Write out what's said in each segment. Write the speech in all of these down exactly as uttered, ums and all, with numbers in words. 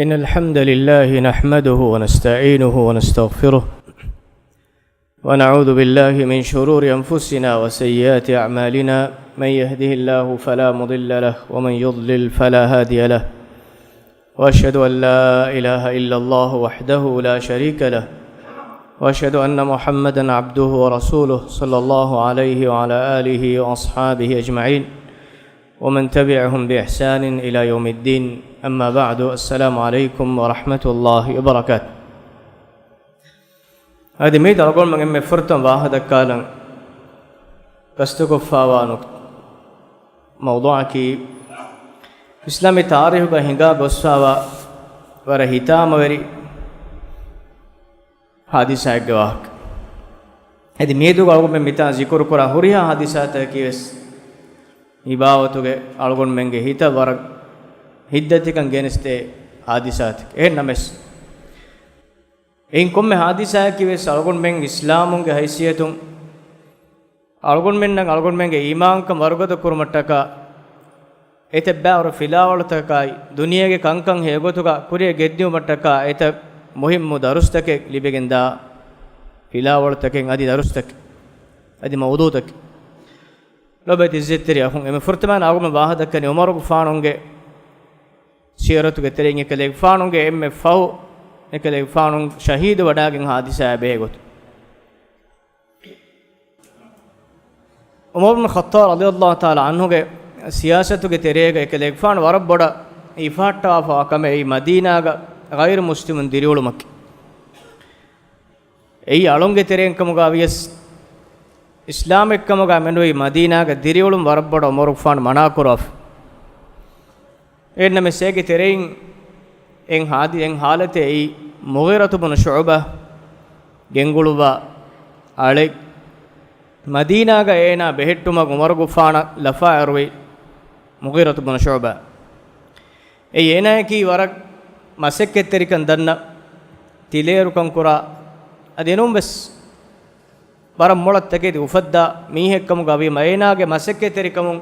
إن الحمد لله نحمده ونستعينه ونستغفره، ونعوذ بالله من شرور أنفسنا وسيئات أعمالنا. من يهده الله فلا مضل له، ومن يضلل فلا هادي له. وأشهد أن لا إله إلا الله وحده لا شريك له، وأشهد أن محمدا عبده ورسوله، صلى الله عليه وعلى آله وأصحابه أجمعين، ومن تبعهم بإحسان إلى يوم الدين. أما بعد، السلام عليكم ورحمة الله وبركاته. އަދި މި ދަޅުގަނޑުމެން އެންމެ ފުރަތަމަ ވާހަކަ ދައްކާލަން ގަސްތުކޮށްފާވާ ނުކް-، މައުޟޫޢަކީ، އިސްލާމީ ތާރީޚުގަ ހިނގާ ގޮސްފާވާ ވަރަށް ހިތާމަވެރި ހާދިސާއެއްގެ ވާހަކަ. އަދި މިއަދު އަޅުގަނޑުމެން މިތާ ޒިކުރު ކުރާ ހުރިހާ ހާދިސާތަކަކީ ވެސް މި ބާވަތުގެ އަޅުގަނޑުމެންގެ ހިތަށް ވަރަށް ހިތްދަތިކަން ގެނެސްދޭ ހާދިސާތަކެއް. އެހެން ނަމަވެސް، އެއިން ކޮންމެ ހާދިސާއަކީ ވެސް އަޅުގަނޑުމެން އިސްލާމުންގެ ހައިސިއްޔަތުން އަޅުގަނޑުމެންނަށް އަޅުގަނޑުމެންގެ އީމާންކަން ވަރުގަދަ ކުރުމަށްޓަކާ، އެތައް ބައިވަރު ފިލާވަޅުތަކާއި، ދުނިޔޭގެ ކަންކަން ހެޔޮގޮތުގަ ކުރިއަށް ގެންދިއުމަށްޓަކާ އެތައް މުހިއްމު ދަރުސްތަކެއް ލިބިގެންދާ ފިލާވަޅުތަކެއް އަދި ދަރުސްތަކެއް އަދި މައުޟޫޢުތަކެއް. ލޮބުވެތި އިއްޒަތްތެރި އަޚުން، އެންމެ ފުރަތަމަ އަޅުގަނޑުމެން ވާހަކަ ދައްކަނީ ޢުމަރުގެފާނުގެ ސީރަތުގެ ތެރެއިން އެކަލޭގެފާނުގެ އެންމެ ފަހު އެކަލޭގެފާނު ޝަހީދު ވަޑާގެން ހާދިސާއާ ބެހޭގޮތުން. ޢުމަރު ބިން ޚައްޠާބް ރަޟިޔަﷲ ތަޢާލާ ޢަންހުގެ ސިޔާސަތުގެ ތެރޭގަ އެކަލޭގެފާނު ވަރަށް ބޮޑަށް ހިފަހައްޓާފަވާ ކަމެއް އެއީ މަދީނާގަ ޣައިރު މުސްލިމުން ދިރިއުޅުމަކީ. އެއީ އަޅުންގެ ތެރެއިން ކަމުގަ ވިޔަސް، އިސްލާމެއްކަމުގަ މެނުވީ މަދީނާގަ ދިރިއުޅުން ވަރަށް ބޮޑަށް ޢުމަރުގެފާނު މަނާކުރާފަ. އެހެންނަމަވެސް އޭގެ ތެރެއިން އެއް ހާދި-، އެއް ހާލަތެއް އެއީ، މުޣީރަތު ބުނު ޝުޢުބާ ގެންގުޅުއްވާ އަޅެއް މަދީނާގަ އޭނާ ބެހެއްޓުމަށް ޢުމަރުގެފާނަށް ލަފާއިރުވި. މުޣީރަތު ބުނު ޝުޢުބާ އެއީ އޭނާއަކީ ވަރަށް މަސައްކަތްތެރިކަން ދަންނަ، ތިލޭއިރުކަން ކުރާ، އަދި އެނޫންވެސް ވަރަށް މޮޅަށް ތަކެތި އުފައްދާ މީހެއްކަމުގަ ވީމަ، އޭނާގެ މަސައްކަތްތެރިކަމުން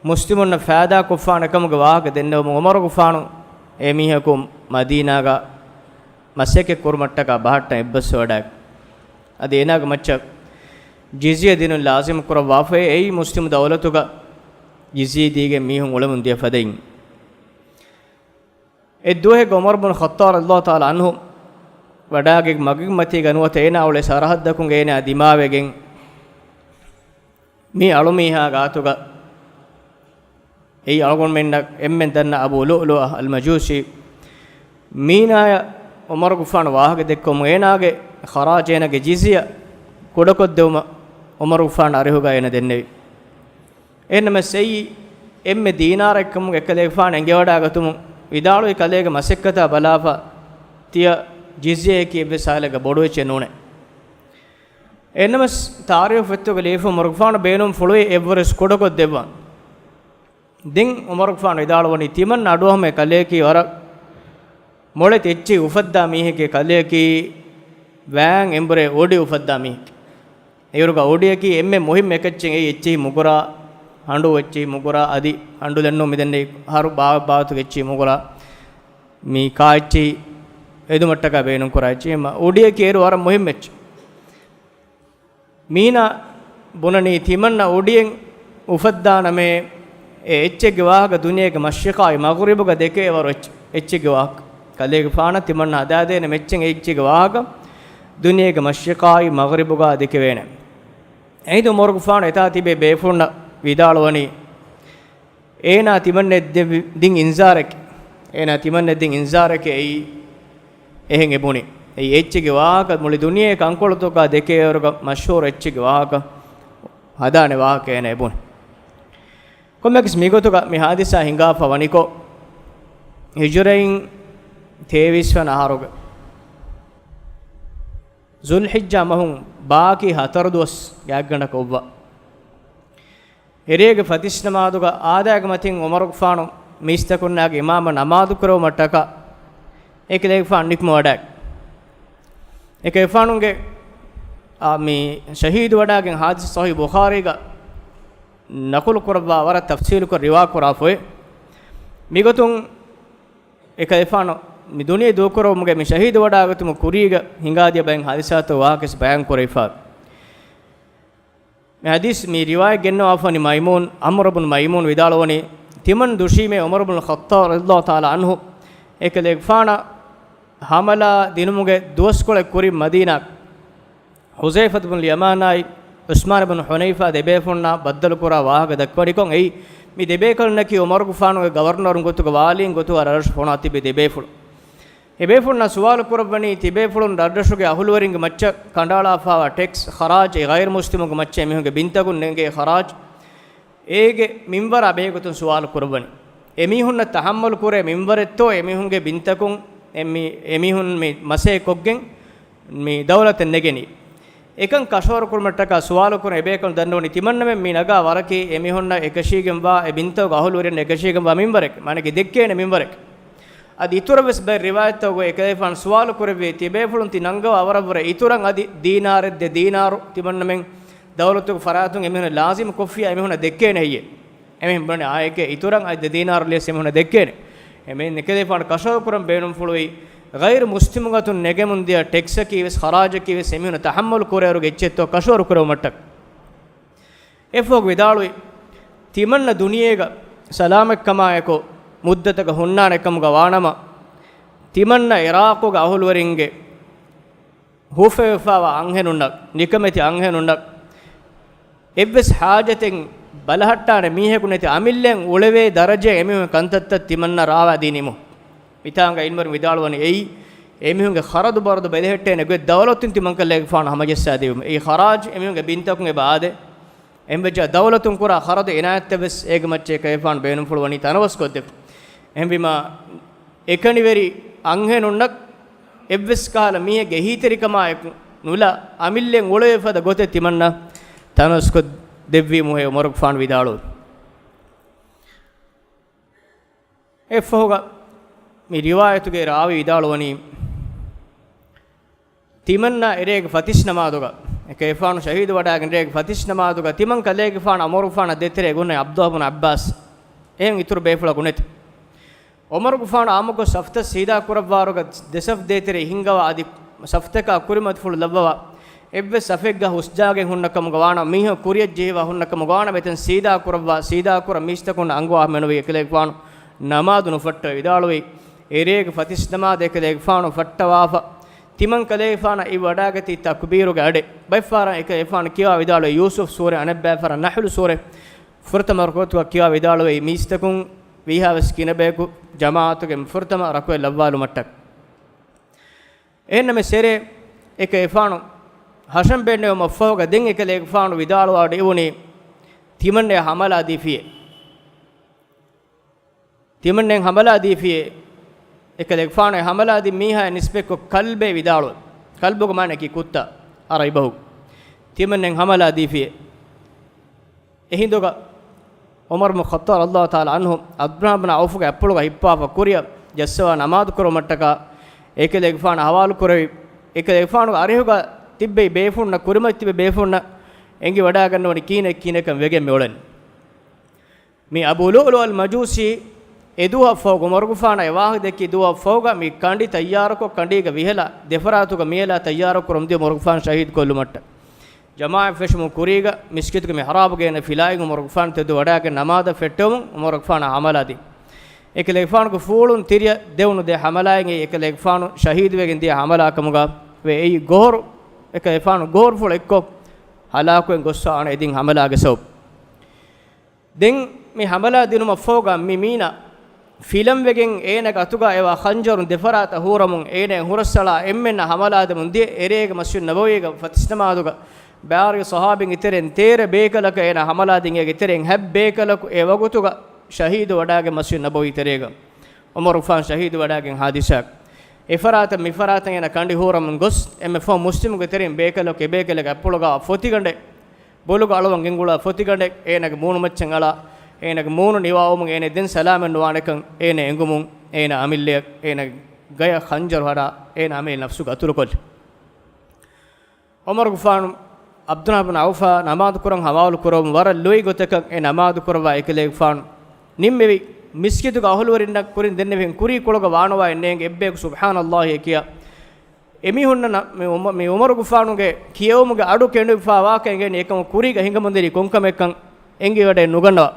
މުސްލިމުންނަށް ފައިދާކޮށްފާނެ ކަމުގެ ވާހަކަ ދެންނެވުމުން ޢުމަރުގެފާނު އެ މީހަކު މަދީނާގަ މަސައްކަތް ކުރުމަށްޓަކާ ބަހައްޓަން އެއްބަސްވެވަޑައި، އަދި އޭނާގެ މައްޗަށް ޖިޒްޔަ ދިނުން ލާޒިމް ކުރައްވާފައި. އެއީ މުސްލިމު ދައުލަތުގަ ޖިޒްޔަ ދީގެން މީހުން އުޅެމުން ދިޔަ ފަދައިން. އެއްދުވަހެއްގަ ޢުމަރު ބުނު ޚައްޠާބް ރަޟިޔަﷲ ތަޢާލާ ޢަންހު ވަޑާގެ މަގުގެ މަތީގަ ނުވަތަ އޭނާ އުޅޭ ސަރަހައްދަކުން އޭނާ ދިމާވެގެން، މި އަޅުމީހާ ގާތުގަ އެއީ އަޅުގަނޑުމެންނަށް އެންމެން ދަންނަ އަބޫ ލުއުލުއަ އަލް މަޖޫސީ، މީނާޔަށް ޢުމަރުގެފާނު ވާހަކަ ދެއްކުމުން އޭނާގެ ޚަރާޖެއް، އޭނާގެ ޖިޒްޔަ ކުޑަކޮށްދެވުމަށް ޢުމަރުގެފާނު އަރިހުގަ އޭނަ ދެންނެވި. އެހެންނަމަވެސް އެއީ އެންމެ ދީނާރެއްކަމުގެ ކަލޭގެފާނު އެނގިވަޑާގަތުމުން ވިދާޅުވި ކަލޭގެ މަސައްކަތާ ބަލާފަ ތިޔަ ޖިޒްޔައަކީ އެއްވެސް ހާލެއްގަ ބޮޑު އެއްޗެއް ނޫނޭ. އެހެންނަމަވެސް ތާރީޚު ފޮތްތަކުގަ ލިޔެފަ ޢުމަރުގެފާނު ބޭނުންފުޅުވި އެއްވަރެސް ކުޑަކޮށްދެއްވާން. ދެން ޢުމަރުގެފާނު ވިދާޅުވަނީ ތިމަންނަ އަޑުއަހަމޭ ކަލެއަކީ ވަރަށް މޮޅެތި އެއްޗެހި އުފައްދާ މީހެކޭ، ކަލެއަކީ ވައިން އެނބުރޭ އޮޑި އުފައްދާ މީހެކޭ. އޭރުގަ އޮޑިއަކީ އެންމެ މުހިއްމު އެކައްޗެއް. އެއީ އެއްޗެހި މުގުރާ، ހަނޑޫ އެއްޗެހި މުގުރާ، އަދި ހަނޑު ދެންނު މިދެންނެވި ހަރު ބާ-، ބާވަތުގެ އެއްޗެހި މުގުރާ، މި ކާ އެއްޗެހި އެދުމަށްޓަކާ ބޭނުން ކުރާ އެއްޗެހި. އެމަ އޮޑިއަކީ އޭރު ވަރަށް މުހިއްމު އެއްޗެއް. މީނާ ބުނަނީ ތިމަންނަ އޮޑިއެއް އުފައްދާނަމޭ، އެ އެއްޗެއްގެ ވާހަކަ ދުނިޔޭގެ މަޝްރިޤާއި މަޣްރިބުގަ ދެކޭވަރު އެއްޗެއް، އެއްޗެއްގެ ވާހަކަ. ކަލޭގެފާނަށް ތިމަންނަ ހަދާދޭނެ އެއްޗެއް، އެ އެއްޗެއްގެ ވާހަކަ ދުނިޔޭގެ މަޝްރިޤާއި މަޣްރިބުގަ ދެކެވޭނެ. އެހިނދު ޢުމަރުގެފާނު އެތާ ތިބޭ ބޭފުޅުންނަށް ވިދާޅުވަނީ، އޭނާ ތިމަންނައަށް ދެއްވި-، ދިން އިންޒާރެކޭ. އޭނާ ތިމަންނައަށް ދިން އިންޒާރެކޭ އެއީ. އެހެން އެބުނި. އެއީ އެއްޗެއްގެ ވާހަކަ މުޅި ދުނިޔެ ކަންކޮޅުތަކާ ދެކޭވަރުގަ މަޝްހޫރު އެއްޗެއްގެ ވާހަކަ، ހަދާނެ ވާހަކަ އޭނާ އެބުނި. ކޮންމެއަކަސް މިގޮތުގަ މި ހާދިސާ ހިނގާފަ ވަނިކޮށް، ހިޖުރައިން ތޭވީސް ވަނަ އަހަރުގެ ޒުލްޙިއްޖާ މަހުން ބާކީ ހަތަރު ދުވަސް ގާތްގަނޑަކަށް އޮއްވާ. އެރޭގެ ފަތިސް ނަމާދުގަ އާދައިގެ މަތިން ޢުމަރުގެފާނު މީސްތަކުންނާގެ އިމާމަށް ނަމާދު ކުރެވުމަށްޓަކާ އެކަލޭގެފާނު ނިކުމެވަޑައި. އެކަލޭގެފާނުގެ، އާ، މި ޝަހީދު ވަޑައިގެން ހާދިސް ޞަޙީޙު ބުޚާރީގަ ނަޤުލު ކުރައްވާ ވަރަށް ތަފްޞީލުކޮށް ރިވާ ކުރާފައި. މިގޮތުން އެކަލޭގެފާނު މި ދުނިޔެ ދޫކުރުމުގެ މި ޝަހީދު ވަޑާގަތުމުގެ ކުރީގަ ހިނގާދިޔަ ބައެއް ހާދިސާތައް ވާހަކަސް ބަޔާން ކުރެވިފަ. މި ޙަދީޘް މި ރިވާޔަތް ގެންނަވާފަނި މައިމޫން، ޢަމްރު ބުން މައިމޫން ވިދާޅުވަނީ، ތިމަން ދުށީމޭ ޢުމަރު ބުން ޚައްޠާބް ރަޟިޔަﷲ ތަޢާލާ ޢަންހު އެކަލޭގެފާނަށް ޙަމަލާ ދިނުމުގެ ދުވަސްކޮޅެއް ކުރިން މަދީނާ ޙުޛައިފަތު ބުން ޔަމާނާއި ޢުސްމާނު ބުން ޙުނައިފާ ދެބޭފުޅުންނާ ބައްދަލުކުރާ ވާހަކަ ދައްކަވަނިކޮށް އެއީ، މި ދެބޭކަލުންނަކީ ޢުމަރުގެފާނުގެ ގަވަރުނަރުން ގޮތުގަ ވާލީން ގޮތުގަ ރަށްރަށު ފޮނާ ތިބި ދެބޭފުޅުން. އެބޭފުޅުންނާ ސުވާލު ކުރައްވަނީ، ތިބޭފުޅުން ރަށްރަށުގެ އަހުލުވެރިންގެ މައްޗަށް ކަނޑައަޅާފައިވާ ޓެކްސް، ޚަރާޖް، އެ ޣައިރު މުސްލިމުންގެ މައްޗަށް އެމީހުންގެ ބިންތަކުން ނެގޭ ޚަރާޖް، އޭގެ މިންވަރާ ބެހޭގޮތުން ސުވާލު ކުރައްވަނީ. އެމީހުންނަށް ތަޙައްމަލު ކުރޭ މިންވަރެއްތޯ އެމީހުންގެ ބިންތަކުން އެ މި-، އެމީހުން މި މަސޭ ކޮށްގެން މި ދައުލަތަށް ނެގެނީ؟ އެކަން ކަށަވަރު ކުރުމަށްޓަކާ ސުވާލު ކުރަން އެބޭކަލުން ދަންނަވަނީ، ތިމަންނަމެން މި ނަގާ ވަރަކީ އެމީހުންނަށް އެކަށީގެންވާ، އެ ބިންތަކުގެ އަހުލުވެރިންނަށް އެކަށީގެންވާ މިންވަރެއް، މާނައަކީ ދެއްކޭނެ މިންވަރެއް. އަދި އިތުރަށް ވެސް ބައެއް ރިވާޔަތްތަކުގައި އެކަލޭގެފާނު ސުވާލު ކުރެއްވި، ތިބޭފުޅުން ތި ނަންގަވާ ވަރަށްވުރެ އިތުރަށް އަދި ދީނާރެއް ދެ ދީނާރު ތިމަންނަމެން ދައުލަތުގެ ފަރާތުން އެމީހުންނަށް ލާޒިމް ކޮށްފިއްޔާ އެމީހުންނަށް ދެއްކޭނެ ހެއްޔޭ؟ އެމީހުން ބުނަނީ އާއެކޭ އިތުރަށް އަދި ދެ ދީނާރު ލިޔަސް އެމީހުންނަށް ދެއްކޭނެ. އެމީހުން އެކަލޭގެފާނު ކަށަވަރު ކުރަން ބޭނުންފުޅުވީ، ޣައިރު މުސްލިމުން އަތުން ނެގެމުން ދިޔަ ޓެކްސަކީ ވެސް ޚަރާޖަކީ ވެސް އެމީހުން ތަޙައްމަލު ކުރޭއިރުގެ އެއްޗެއްތޯ ކަށަވަރު ކުރެވުމަށްޓަކާ. އެއަށްފަހު ވިދާޅުވި، ތިމަންނަ ދުނިޔޭގަ ސަލާމަތްކަމާއެކު މުއްދަތަކަށް ހުންނާނެ ކަމުގަ ވާނަމަ، ތިމަންނަ އިރާޤުގެ އަހުލުވެރިންގެ ހުފެވެފައިވާ އަންހެނުންނަށް، ނިކަމެތި އަންހެނުންނަށް އެއްވެސް ޙާޖަތެއް ބަލަހައްޓާނެ މީހަކު ނެތި އަމިއްލައިން އުޅެވޭ ދަރަޖައިން އެމީހުން ކަންތައްތައް ތިމަންނަ ރާވާ ދިނީމު. މިތާނގަ އިލްމުވެރިން ވިދާޅުވަނީ އެއީ، އެމީހުންގެ ޚަރަދު ބަރަދު ބެލެހެއްޓޭނެ ގޮތް ދައުލަތުން ތިމަންކަލޭގެފާނު ހަމަޖައްސާދެވުމު. އެއީ ޚަރާޖް އެމީހުންގެ ބިންތަކުން އެބަ އާދޭ. އެހެންވެއްޖާ ދައުލަތުން ކުރާ ޚަރަދު އިނާޔަތްތައް ވެސް އޭގެ މައްޗަށް އެކަލޭގެފާނު ބޭނުންފުޅުވަނީ ތަނަވަސްކޮށްދެވުން. އެހެންވީމާ، އެކަނިވެރި އަންހެނުންނަށް އެއްވެސް ކަހަލަ މީހެއްގެ އެހީތެރިކަމާއެކު ނުލާ، އަމިއްލައިން އުޅެވޭ ފަދަ ގޮތެއް ތިމަންނަ ތަނަވަސްކޮށް ދެއްވީމުހޭ ޢުމަރުގެފާނު ވިދާޅުވި. އެއަށްފަހުގަ މި ރިވާޔަތުގެ ރާވީ ވިދާޅުވަނީ، ތިމަންނަ އެރޭގެ ފަތިސް ނަމާދުގަ، އެކަލޭގެފާނު ޝަހީދުވަޑައިގެން އެރޭގެ ފަތިސް ނަމާދުގަ ތިމަން ކަލޭގެފާނު ޢުމަރުގެފާނަށް ދޭތެރޭ ގުންނަ ޢަބްދުﷲ ބުން ޢައްބާސް. އެހެން އިތުރު ބޭފުޅަކު ނެތި. ޢުމަރުގެފާނު އާއްމުކޮށް ސަފްތައް ސީދާ ކުރައްވާއިރުގަ ދެސަފް ދޭތެރޭ ހިންގަވާ އަދި ސަފްތަކާ ކުރިމަތިފުޅު ލައްވަވާ، އެއްވެސް ސަފެއްގަ ހުސްޖާގައެއް ހުންނަ ކަމުގަ ވާނަމަ، މީހުން ކުރިއަށް ޖެހިފަ ހުންނަ ކަމުގަ ވާނަމަ، އެތަން ސީދާ ކުރައްވާ، ސީދާ ކުރަން މީސްތަކުންނަށް އަންގަވާ މެނުވީ އެކަލޭގެފާނު ނަމާދު ނުފައްޓަވަ ވިދާޅުވީ، އެރޭގެ ފަތިސް ނަމާދު އެކަލޭގެފާނު ފައްޓަވާފަ، ތިމަން ކަލޭގެފާނަށް އިވަޑައިގަތީ ތަކުބީރުގެ އަޑެއް. ބައެއްފަހަރަށް އެކަލޭގެފާނު ކިޔަވާ ވިދާޅުވީ ޔޫސުފް ސޫރަ، އަނެއްބައިފަހަރަށް ނަޙްލު ސޫރަ. ފުރަތަމަ ރަކުޢަތުގަ ކިޔަވާ ވިދާޅުވީ މީސްތަކުން ވީހާވެސް ގިނަ ބަޔަކު ޖަމާޢަތުގެ ފުރަތަމަ ރަކުޢަތް ލައްވާލުމަށްޓަކާ. އެހެންނަމަ އެރޭ އެކަލޭގެފާނު ހަށަން ބޭނުންވުމަށްފަހުގަ ދެން އެކަލޭގެފާނު ވިދާޅުވާ ވަޑައިގަތް އިވުނީ ތިމަންނަޔަށް ހަމަލާ ދީފިޔޭ. ތިމަންނަޔަށް ހަމަލާ ދީފިޔޭ. އެކަލޭގެފާނު އެ ހަމަލާ ދިން މީހާޔާ ނިސްބަތްކޮށް ކަލްބޭ ވިދާޅުވި. ކަލްބުގެ މާނައަކީ ކުއްތާ ޢަރަބި ބަހުގަ. ތިމަންނަޔަށް ހަމަލާ ދީފިޔޭ. އެހިނދުގަ ޢުމަރު ބުން ޚައްޠާބް ރަޟިޔަﷲ ތަޢާލާ ޢަންހު ޢަބްދުއްރަޙްމާން ބުން ޢައުފުގެ އަތްޕުޅުގަ ހިއްޕާފަ ކުރިއަށް ޖައްސަވާ ނަމާދު ކުރުމަށްޓަކާ އެކަލޭގެފާނު ހަވާލު ކުރެވި. އެކަލޭގެފާނުގެ އަރިހުގަ ތިއްބެވި ބޭފުޅުންނަށް، ކުރިމަތި ތިބި ބޭފުޅުންނަށް އެނގިވަޑައިގަންނަވަނީ ކިހިނެއް ކިހިނެއްކަން ވެގެން މި އުޅެނީ. މި އަބޫ ލުއުލުއަލް މަޖޫސީ އެ ދުވަހަށްފަހު، ޢުމަރުގެފާނަށް އެ ވާހަކަ ދެއްކި ދުވަހަށްފަހުގަ މި ކަނޑި ތައްޔާރުކޮށް، ކަނޑީގަ ވިހެލާ، ދެފަރާތުގަ މިހެލާ ތައްޔާރު ކުރަމުންދިޔަ ޢުމަރުގެފާނު ޝަހީދު ކޮށްލުމަށްޓަކާ. ޖަމާޢަތް ފެށުމުގެ ކުރީގަ މިސްކިތުގެ މިޙްރާބުގައި އިން ފިލާއިގެން ޢުމަރުގެފާނު ތެދު ވަޑައިގެން ނަމާދަށް ފެއްޓެވުމުން ޢުމަރުގެފާނަށް ހަމަލާ ދިން. އެކަލޭގެފާނުގެ ފޫޅުން ތިރިއަށް ދެވުނު ދެ ހަމަލާއިން އެއީ އެކަލޭގެފާނު ޝަހީދުވެގެން ދިޔަ ހަމަލާ ކަމުގަ ވޭ. އެއީ ގޮހޮރު، އެކަލޭގެފާނު ގޮހޮރުފުޅު އެއްކޮށް ހަލާކުވެގެން ގޮސްފަ އަންނަ އެ ދިން ހަމަލާގެ ސަބަބުން. ދެން މި ހަމަލާ ދިނުމަށްފަހުގަ މި މީނަ ފިލަންވެގެން އޭނަގެ އަތުގަ އެވާ ޚަންޖަރުން ދެފަރާތަށް ހޫރަމުން އޭނަ ހުރަސްއަޅާ އެންމެންނަށް ހަމަލާދެމުން ދިޔަ އެރޭގެ މަސްޖިދު ނަބަވީގަ ފަތިސް ނަމާދުގަ ބާރީ ޞަޙާބީންގެ ތެރެއިން ތޭރަ ބޭކަލަކަށް އޭނަ ހަމަލާދިން، އޭގެ ތެރެއިން ހަތް ބޭކަލަކު އެ ވަގުތުގަ ޝަހީދު ވަޑައިގެން މަސްޖިދު ނަބަވީ ތެރޭގަ ޢުމަރުގެފާނު ޝަހީދު ވަޑައިގެން ހާދިސާ. އެފަރާތަށް މިފަރާތަށް އޭނަ ކަނޑި ހޫރަމުން ގޮސް، އެންމެ ފަހު މުސްލިމުންގެ ތެރެއިން ބޭކަލަކު އެބޭކަލެއްގެ އަތްޕުޅުގަ ފޮތިގަނޑެއް، ބޮލުގަ އަޅުވަން ގެންގުޅާ ފޮތިގަނޑެއް، އޭނަގެ މޫނުމައްޗަށް އަޅާ، އޭނަގެ މޫނު ނިވާވުމުން އޭނަ ދެން ސަލާމަތް ނުވާނެކަން އޭނަ އެނގުމުން، އޭނަ އަމިއްލައަށް އޭނަގެ ގަޔަށް ޚަންޖަރު ހަރާ، އޭނަ އަމިއްލަ ނަފްސުގެ އަތުރުކޮށްލި. ޢުމަރުގެފާނު ޢަބްދުއްރަޙްމާން ބުން ޢައުފާ ނަމާދު ކުރަން ހަވާލު ކުރަމުން ވަރަށް ލުއި ގޮތަކަށް އެ ނަމާދު ކުރައްވާ އެކަލޭގެފާނު ނިންމެވި. މިސްކިތުގެ އަހުލުވެރިންނަށް ކުރިން ދެންނެވިހެން ކުރީ ކޮޅުގަ ވާނުވާއެއް ނޭނގެ އެއްބަޔަކު ސުބްޙާނައްލާހި ކިޔާ. އެމީހުންނަށް މި ޢުމަ-، މި ޢުމަރުގެފާނުގެ ކިޔެވުމުގެ އަޑު ކެނޑިފާ ވާކަ އެނގޭނީ އެކަމަށް ކުރީގަ ހިނގަމުންދިރި ކޮންކަމެއްކަން އެނގިވަޑައެއް ނުގަންނަވާ.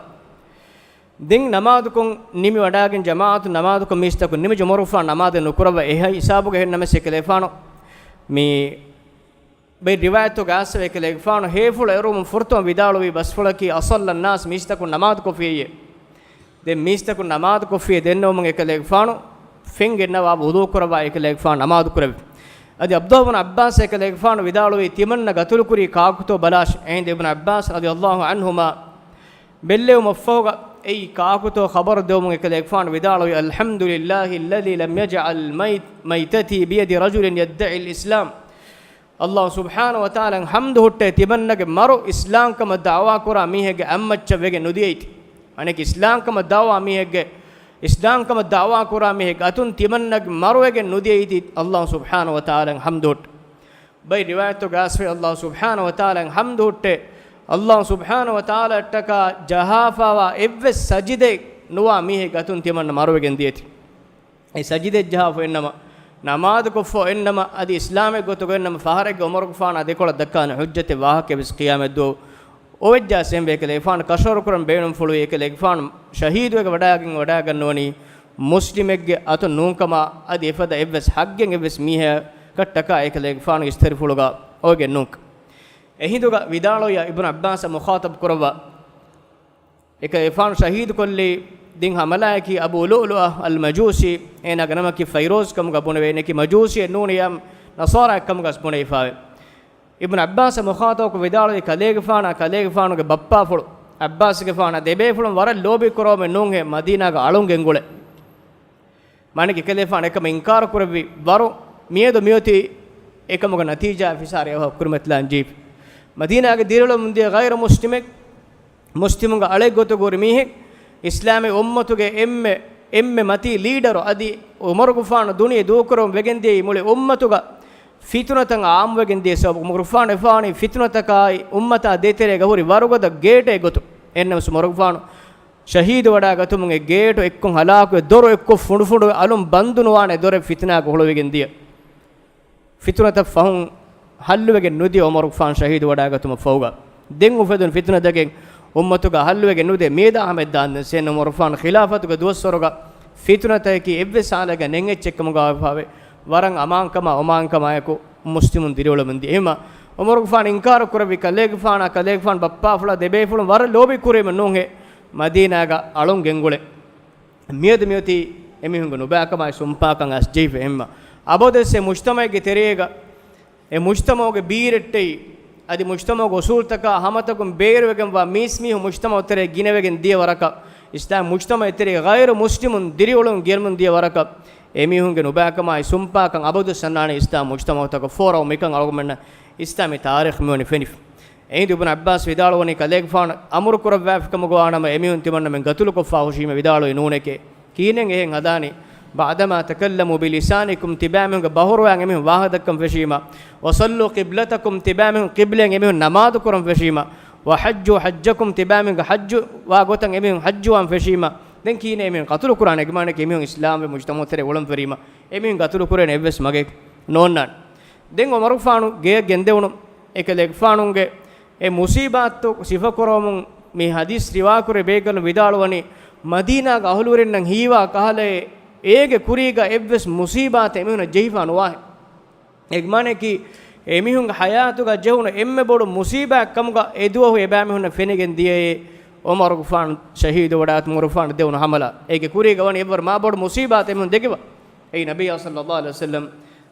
ދެން ނަމާދުކޮށް ނިމިވަޑައިގެން ޖަމާޢަތު ނަމާދުކޮށް މީސްތަކުން ނިމި ޢުމަރުގެފާނު ނަމާދެއް ނުކުރައްވާ އެހާ ހިސާބުގަ އެހެންނަމަސް އެކަލޭގެފާނު މި ބައި ރިވާޔަތުގަ އައިސްވޭ އެކަލޭގެފާނު ހޭފުޅު އެރުވުމުން ފުރަތަމަ ވިދާޅުވީ ބަސްފުޅަކީ، "أصلى الناس"، މީސްތަކުން ނަމާދުކޮށްފިއްޔޭ. ދެން މީސްތަކުން ނަމާދުކޮށްފިއްޔޭ ދެންނެވުމުން އެކަލޭގެފާނު ފެން ގެންނަވާ ވުޟޫ ކުރައްވާ އެކަލޭގެފާނު ނަމާދު ކުރެއްވި. އަދި ޢަބްދުﷲ ބިން ޢައްބާސް އެކަލޭގެފާނު ވިދާޅުވީ، ތިމަންނަ ގަތުލުކުރީ ކާކުތޯ ބަލާށޭ. އެހިނދު އިބްނު ޢައްބާސް ރަޟިޔަﷲ ޢަންހުމާ ބެއްލެވުމަށްފަހުގަ އެއީ ކާކުތޯ ޚަބަރު ދެވުމުން އެކަލޭގެފާނު ވިދާޅުވީ، "الحمد لله الذي لم يجعل ميت-، ميتتي بيد رجل يدعي الإسلام." ﷲ ސުބްޙާނަހޫ ވަތަޢާލާއަށް ޙަމްދު ހުއްޓޭ، ތިމަންނަގެ މަރު އިސްލާމްކަމަށް ދަޢުވާކުރާ މީހެއްގެ އަތްމައްޗަށް ވެގެން ނުދިޔައީތީ. އަނެކި އިސްލާމްކަމަށް ދަޢުވާ މީހެއްގެ، އިސްލާމްކަމަށް ދަޢުވާކުރާ މީހެއްގެ އަތުން ތިމަންނަގެ މަރުވެގެން ނުދިޔައީތީ، ﷲ ސުބްޙާނަހޫ ވަތަޢާލާއަށް ޙަމްދު ހުއްޓޭ. ބައި ރިވާޔަތުގަ އައިސްވޭ، ﷲ ސުބްޙާނަހޫ ވަތަޢާލާއަށް ޙަމްދު ހުއްޓޭ، ﷲ ސުބްޙާނަހޫ ވަތަޢާލާއަށްޓަކާ ޖަހާފާވާ އެއްވެސް ސަޖިދައެއް ނުވާ މީހެއްގެ އަތުން ތިމަންނަ މަރުވެގެން ދިޔައީތީ. އެ ސަޖިދައެއް ޖަހާފަ އިންނަމަ، ނަމާދުކޮށްފަ އިންނަމަ، އަދި އިސްލާމެއްގެ ގޮތުގަ އިންނަމަ، ފަހަރެއްގަ ޢުމަރުގެފާނާ ދެކޮޅަށް ދައްކާނެ ޙުއްޖަތެއް ވާހަކައެއް ވެސް ޤިޔާމަތްދުވަހު އޮވެއްޖާސް އެންވޭ ކަލޭގެފާނު ކަށަވަރުކުރަން ބޭނުންފުޅުވީ އެކަލޭގެފާނު ޝަހީދުވެގެން ވަޑައިގަންނަވަނީ މުސްލިމެއްގެ އަތުން ނޫންކަމާ، އަދި އެފަދަ އެއްވެސް ޙައްޤެއް އެއްވެސް މީހަކަށްޓަކާ އެކަލޭގެފާނުގެ އިސްތަށިފުޅުގަ އޮވެގެން ނޫން. އެހިނދުގަ ވިދާޅުވިޔާ އިބްނު ޢައްބާސް މުޚާޠަބު ކުރައްވާ އެކަލޭގެފާނު ޝަހީދުކޮށްލީ ދިން ހަމަލާއަކީ އަބޫ ލުއުލުއަ އަލް މަޖޫސީ، އޭނާގެ ނަމަކީ ފައިރޫޒް ކަމުގަ ބުނެވޭ، އޭނައަކީ މަޖޫސީއެއް ނޫނިއްޔާ ނަޞާރާއެއް ކަމުގަސް ބުނެވިފާވޭ. އިބްނު ޢައްބާސް މުޚާޠަބުކޮށް ވިދާޅުވީ ކަލޭގެފާނާ ކަލޭގެފާނުގެ ބައްޕާފުޅު ޢައްބާސްގެފާނާ ދެބޭފުޅުން ވަރަށް ލޯބި ކުރެވުމެއް ނޫންހޭ މަދީނާގަ އަޅުން ގެންގުޅޭ. މާނައަކީ އެކަލޭގެފާނު އެކަމަށް އިންކާރު ކުރެއްވި ވަރު މިއަދު މިއޮތީ އެކަމުގެ ނަތީޖާ ފިސާރަ އެއަށް ކުރިމަތިލާން ޖެހިފަ. މަދީނާގަ ދިރިއުޅެމުން ދިޔަ ޣައިރު މުސްލިމެއް، މުސްލިމުންގެ އަޅެއްގޮތުގަ ހުރި މީހެއް، އިސްލާމީ އުއްމަތުގެ އެންމެ، އެންމެ މަތީ ލީޑަރު އަދި ޢުމަރުގެފާނު ދުނިޔެ ދޫކުރަމުން ވެގެންދިޔައީ މުޅި އުއްމަތުގަ ފިތުނަތައް ޢާއްމުވެގެން ދިޔަ ސަބަބު ޢުމަރުގެފާނު އެފާނީ ފިތުނަތަކާއި އުއްމަތާ ދޭތެރޭގަ ހުރި ވަރުގަދަ ގޭޓެއް ގޮތުން. އެހެންނަމަވެސް ޢުމަރުގެފާނު ޝަހީދުވަޑައިގަތުމުން އެ ގޭޓު އެއްކޮށް ހަލާކުވެ، ދޮރު އެއްކޮށް ފުނޑުފުނޑުވެ، އަލުން ބަންދު ނުވާނެ ދޮރެއް ފިތުނާގަ ހުޅުވިގެން ދިޔަ. ފިތުނަތައް ފަހުން ހައްލުވެގެން ނުދިޔަ ޢުމަރުގެފާނު ޝަހީދުވަޑައިގަތުމަށް ފަހުގަ. ދެން އުފެދުނު ފިތުނަތަކެއް އުއްމަތުގަ ހައްލުވެގެން ނުދޭ. މިއަދާ ހަމައަށް ދާންދެން ސޭން ޢުމަރުގެފާނު ޚިލާފަތުގެ ދުވަސްވަރުގަ ފިތުނަތަކަކީ އެއްވެސް ހާލެއްގަ ނެތް އެއްޗެއްކަމުގަ ވެފާވޭ. ވަރަށް އަމާންކަމާ އޮމާންކަމާއެކު މުސްލިމުން ދިރިއުޅެމުން ދިޔަ. އެހެންމަ ޢުމަރުގެފާނު އިންކާރު ކުރެއްވި ކަލޭގެފާނާ ކަލޭގެފާނު ބައްޕާފުޅާ ދެބޭފުޅުން ވަރަށް ލޯބި ކުރީމަ ނޫންހޭ މަދީނާގަ އަޅުން ގެންގުޅޭ. މިއަދު މިއޮތީ އެމީހުންގެ ނުބައިކަމާއި ސުންޕާކަން އައިސް ޖެހިފަ. އެހެންމަ އަބަދުވެސް އެ މުޖްތަމަޢެއްގެ ތެރޭގަ އެ މުޖްތަމަޢުގެ ބީރެއްޓެއް އަދި މުޖްތަމަޢުގެ އުޞޫލުތަކާ ހަމަތަކުން ބޭރުވެގެންވާ މީސްމީހުން މުޖްތަމަޢު ތެރޭ ގިނަވެގެން ދިޔަ ވަރަކަށް، އިސްލާމް މުޖްތަމަޢު ތެރޭ ޣައިރު މުސްލިމުން ދިރިއުޅެމުން ދިޔަ ވަރަކަށް، އެމީހުންގެ ނުބައިކަމާއި ސުންޕާކަން އަބަދުވެސް އަންނާނެ އިސްލާމް މުޖްތަމަޢުތަކަށް ފޯރަވު މިކަން އަޅުގަނޑުމެންނަށް އިސްލާމީ ތާރީޚު މިވަނީ ފެނިފަ. އެހިނދު އިބްނު ޢައްބާސް ވިދާޅުވަނީ ކަލޭގެފާނު އަމުރު ކުރައްވާފިކަމުގަ ވާނަމަ އެމީހުން ތިމަންނަމެން ގަތުލުކޮށްފާ ހުށީމޭ ވިދާޅުވީ ނޫނެކޭ. ކިހިނެއް އެހެން ހަދާނީ؟ بعدما تكلموا بلسانكم، ތިބާމީހުންގެ ބަހުރުވައިން އެމީހުން ވާހަކަދައްކަން ފެށީމަ، وصلوا قبلتكم، ތިބާމީހުން ޤިބްލައިން އެމީހުން ނަމާދު ކުރަން ފެށީމަ، وحجوا حجكم، ތިބާމީހުންގެ ޙައްޖު ވާ ގޮތަށް އެމީހުން ޙައްޖުވާން ފެށީމަ، ދެން ކިހިނެއް އެމީހުން ޤަތުލު ކުރާނެ؟ އެގެ މާނައަކީ އެމީހުން އިސްލާމްވެ މުޖްތަމަޢު ތެރޭ އުޅަން ފެށީމަ، އެމީހުން ޤަތުލު ކުރޭނެ އެއްވެސް މަގެއް ނޯންނާނެ. ދެން ޢުމަރުގެފާނު ގެޔަށް ގެންދެވުނު އެކަލޭގެފާނުގެ އެ މުޞީބާތު ސިފަކުރަވަމުން މި ޙަދީޘް ރިވާކުރި ބޭކަލުން ވިދާޅުވަނީ، މަދީނާގެ އަހުލުވެރިންނަށް ހީވާ ކަހަލައެއް އޭގެ ކުރީގަ އެއްވެސް މުޞީބާތެއް އެމީހުނަށް ޖެހިފާ ނުވާހެން. އެގެ މާނައަކީ، އެމީހުންގެ ޙަޔާތުގަ ޖެހުނު އެންމެ ބޮޑު މުޞީބާތް ކަމުގަ އެދުވަހު އެބައިމީހުންނަށް ފެނިގެން ދިޔައޭ، ޢުމަރުގެފާނު ޝަހީދުވެވަޑައިގަތުމުން ޢުމަރުގެފާނު ދެވުނު ޙަމަލާ. އޭގެ ކުރީގަ ވަނީ އެއްވަރު މާ ބޮޑު މުޞީބާތެއް އެމީހުން ދެކިވާ. އެއީ ނަބިއްޔާ ޞައްލައްލާހު ޢަލައިހި ވަސައްލަމް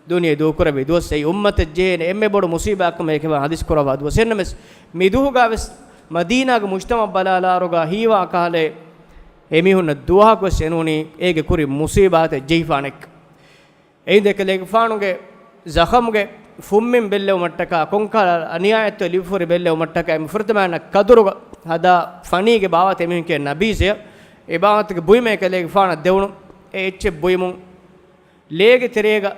ދުނިޔެ ދޫކުރެއްވި ދުވަސް، އެއީ އުއްމަތަށް ޖެހޭނެ އެންމެ ބޮޑު މުޞީބާތްކަމަށް އެކަލޭގެފާނު ޙަދީޘް ކުރައްވާ ދުވަސް. އެހެންނަމަވެސް، މި ދުވަހުގަވެސް މަދީނާގެ މުޖްތަމަޢަށް ބަލާލާއިރުގަ ހީވާ ކަހަލައެއް އެމީހުންނަށް ދުވަހަކުވެސް އެނޫނީ އޭގެ ކުރިން މުޞީބާތެއް ޖެހިފާނެކަން. އެހިނދު އެކަލޭގެފާނުގެ ޒަޚަމުގެ ފުންމިން ބެއްލެވުމަށްޓަކާ، ކޮންކަހަލަ އަނިޔާއެއްތޯ ލިބިފަހުރި ބެއްލެވުމަށްޓަކާ، އެންމެ ފުރަތަމަ އޭނަ ކަދުރުގަ ހަދާ ފަނީގެ ބާވަތަށް އެމީހުން ކިޔޭ ނަބީޒޭ. އެ ބާވަތުގެ ބުއިމެއް އެކަލޭގެފާނަށް ދެވުނު. އެ އެއްޗެއް ބުއިމުން ލޭގެ ތެރޭގަ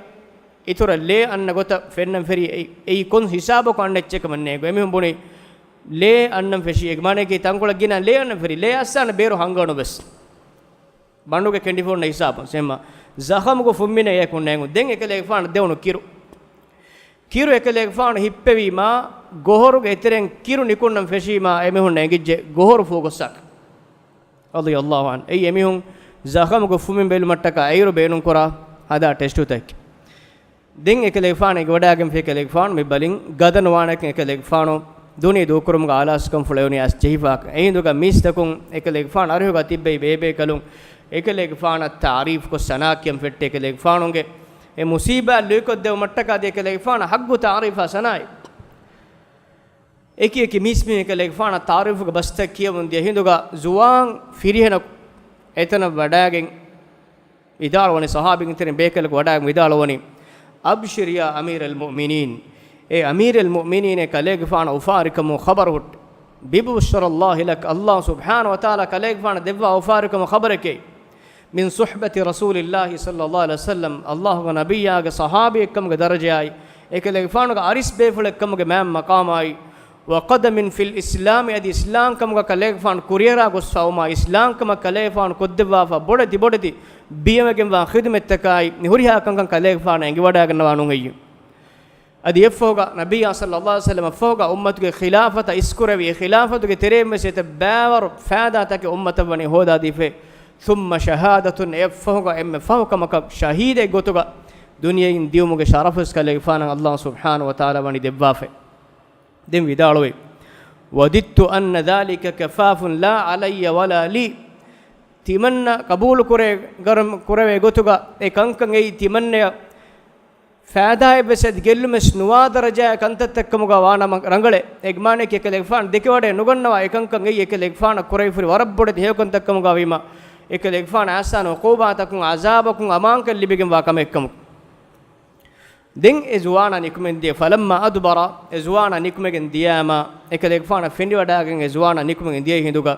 އިތުރަށް ލޭ އަންނަ ގޮތަށް ފެންނަން ފެށި. އެއީ، އެއީ ކޮން ހިސާބަކުން އަންނަ އެއްޗެއް ކަމެއް ނޭނގެ. އެމީހުން ބުނި ލޭ އަންނަން ފެށި. އެގެ މާނައަކީ ތަންކޮޅެއް ގިނަ ލޭ އަންނަން ފެށި. ލޭ އައްސާނެ ބޭރު ހަންގަނު ވެސް. ބަނޑުގެ ކެނޑިފަ ހުންނަ ހިސާބުން ސެމަ ޒަޚަމުގެ ފުއްމިނޭ އެކުން ނޭނގު. ދެން އެކަލޭގެފާނު ދެވުނު ކިރު. ކިރު އެކަލޭގެފާނު ހިއްޕެވީމާ، ގޮހޮރުގެ އެތެރެން ކިރު ނިކުންނަން ފެށީމާ، އެމީހުންނަށް އެނގިއްޖެ ގޮހޮރު ފޫގޮއްސާކަށް. ރަޟިޔަﷲ ޢަންހު. އެއީ އެމީހުން ޒަޚަމުގެ ފުއްމިން ބެލުމަށްޓަކާ އެއިރު ބޭނުންކުރާ ހަދާ ޓެސްޓުތަކެއް. ދެން އެކަލޭގެފާނު އެނގިވަޑާގެންފި އެކަލޭގެފާނު މި ބަލިން ގަދަ ނުވާނެކަން އެކަލޭގެފާނު ދުނިޔެ ދޫކުރުމުގެ އާލާސްކަންފުޅު އެވަނީ އަސް ޖެހިފާކަން. އެހިނދުގަ މީސްތަކުން އެކަލޭގެފާނު އަރިހުގަ ތިއްބެވި ބޭބޭކަލުން އެކަލޭގެފާނަށް ތާރީފްކޮށް ސަނާ ކިޔަން ފެއްޓެ އެކަލޭގެފާނުގެ އެ މުސީބާތް ލުއިކޮށްދެވުމަށްޓަކާ ދިޔަ އެކަލޭގެފާނަށް ޙައްޤު ތާރީފާ ސަނާއެއް. އެކި އެކި މީސްމީހުން އެކަލޭގެފާނަށް ތާރީފުގެ ބަސްތައް ކިޔަވަން ދިޔަ ހިނދުގަ ޒުވާން ފިރިހެނަކު އެތަނަށް ވަޑާގެން ވިދާޅުވަނީ، ޞަޙާބީން ތެރެއިން ބޭކަލަކު ވަޑާގެން ވިދާޅުވަނީ، "أبشر يا أمير المؤمنين." އޭ އަމީރުލް މުއުމިނީން، އެ ކަލޭގެފާނަށް އުފާވެރިކަމުގެ ޚަބަރު ހުއްޓު. "ببشرى الله لك." ﷲ ސުބްޙާނަހޫ ވަތަޢާލާ ކަލޭގެފާނަށް ދެއްވާ އުފާވެރިކަމުގެ ޚަބަރެކޭ. "من صحبة رسول الله صلى الله عليه وسلم." ﷲގެ ނަބިއްޔާގެ ޞަޙާބީއެއްކަމުގެ ދަރަޖައާއި، އެކަލޭގެފާނުގެ އަރިސް ބޭފުޅެއްކަމުގެ މާތް މަޤާމާއި، "وقدم في الإسلام." އަދި އިސްލާމްކަމުގަ ކަލޭގެފާނު ކުރިއަރާ ގޮއްސަވުމާ، އިސްލާމްކަމަށް ކަލޭގެފާނު ކޮށްދެއްވާފަ ބޮޑެތި ބޮޑެތި ބިޔަވެގެންވާ ޚިދުމަތްތަކާއި، މި ހުރިހާ ކަންކަން ކަލޭގެފާނަށް އެނގިވަޑާގަންނަވާ ނޫން ހެއްޔެވެ؟ އަދި އެއަށްފަހުގަ ނަބިއްޔާ ޞައްލަﷲ ޢަލައިހި ވަސައްލަމަށްފަހުގަ އުއްމަތުގެ ޚިލާފަތަށް އިސްކުރެވި، އެ ޚިލާފަތުގެ ތެރެއިން ވެސް އެތައް ބައިވަރު ފައިދާތަކެއް އުއްމަތަށް ވަނީ ހޯދާދީފައި. ثم شهادة، އެއަށްފަހުގަ އެންމެ ފަހު ކަމަކަށް ޝަހީދެއް ގޮތުގަ ދުނިޔެއިން ދިއުމުގެ ޝަރަފުވެސް ކަލޭގެފާނަށް ﷲ ސުބްޙާނަހޫ ވަތަޢާލާ ވަނީ ދެއްވާފައި. ދެން ވިދާޅުވި، "وددت أن ذلك كفاف لا علي ولا لي." ތިމަންނަ ޤަބޫލު ކުރޭ ގަރަމް ކުރެވޭ ގޮތުގަ އެ ކަންކަން އެއީ ތިމަންނަޔަށް ފައިދާއެއްވެސް އަދި ގެއްލުމެއް ނުވާ ދަރަޖައިގެ ކަންތައްތައްކަމުގަ ވާނަމަ ރަނގަޅޭ. އެގްމާނެކި އެކަލޭގެފާނު ދެކެވަޑައެއް ނުގަންނަވާ އެކަންކަން އެއީ އެކަލޭގެފާނަށް ކުރެވިފުރި ވަރަށް ބޮޑެތި ހެޔޮކަންތައްކަމުގަ ވީމަ، އެކަލޭގެފާނަށް އަހްސަނު ޢުޤޫބާތަކުން ޢަޒާބަކުން އަމާންކަން ލިބިގެންވާ ކަމެއްކަމުގަ. ދެން އެ ޒުވާނާ ނިކުމެން ދިޔަ، فلما أدبر، އެ ޒުވާނާ ނިކުމެގެން ދިޔައިމަ، އެކަލޭގެފާނަށް ފެނިވަޑާގެން އެ ޒުވާނާ ނިކުމެގެން ދިޔަ ހިނދުގަ،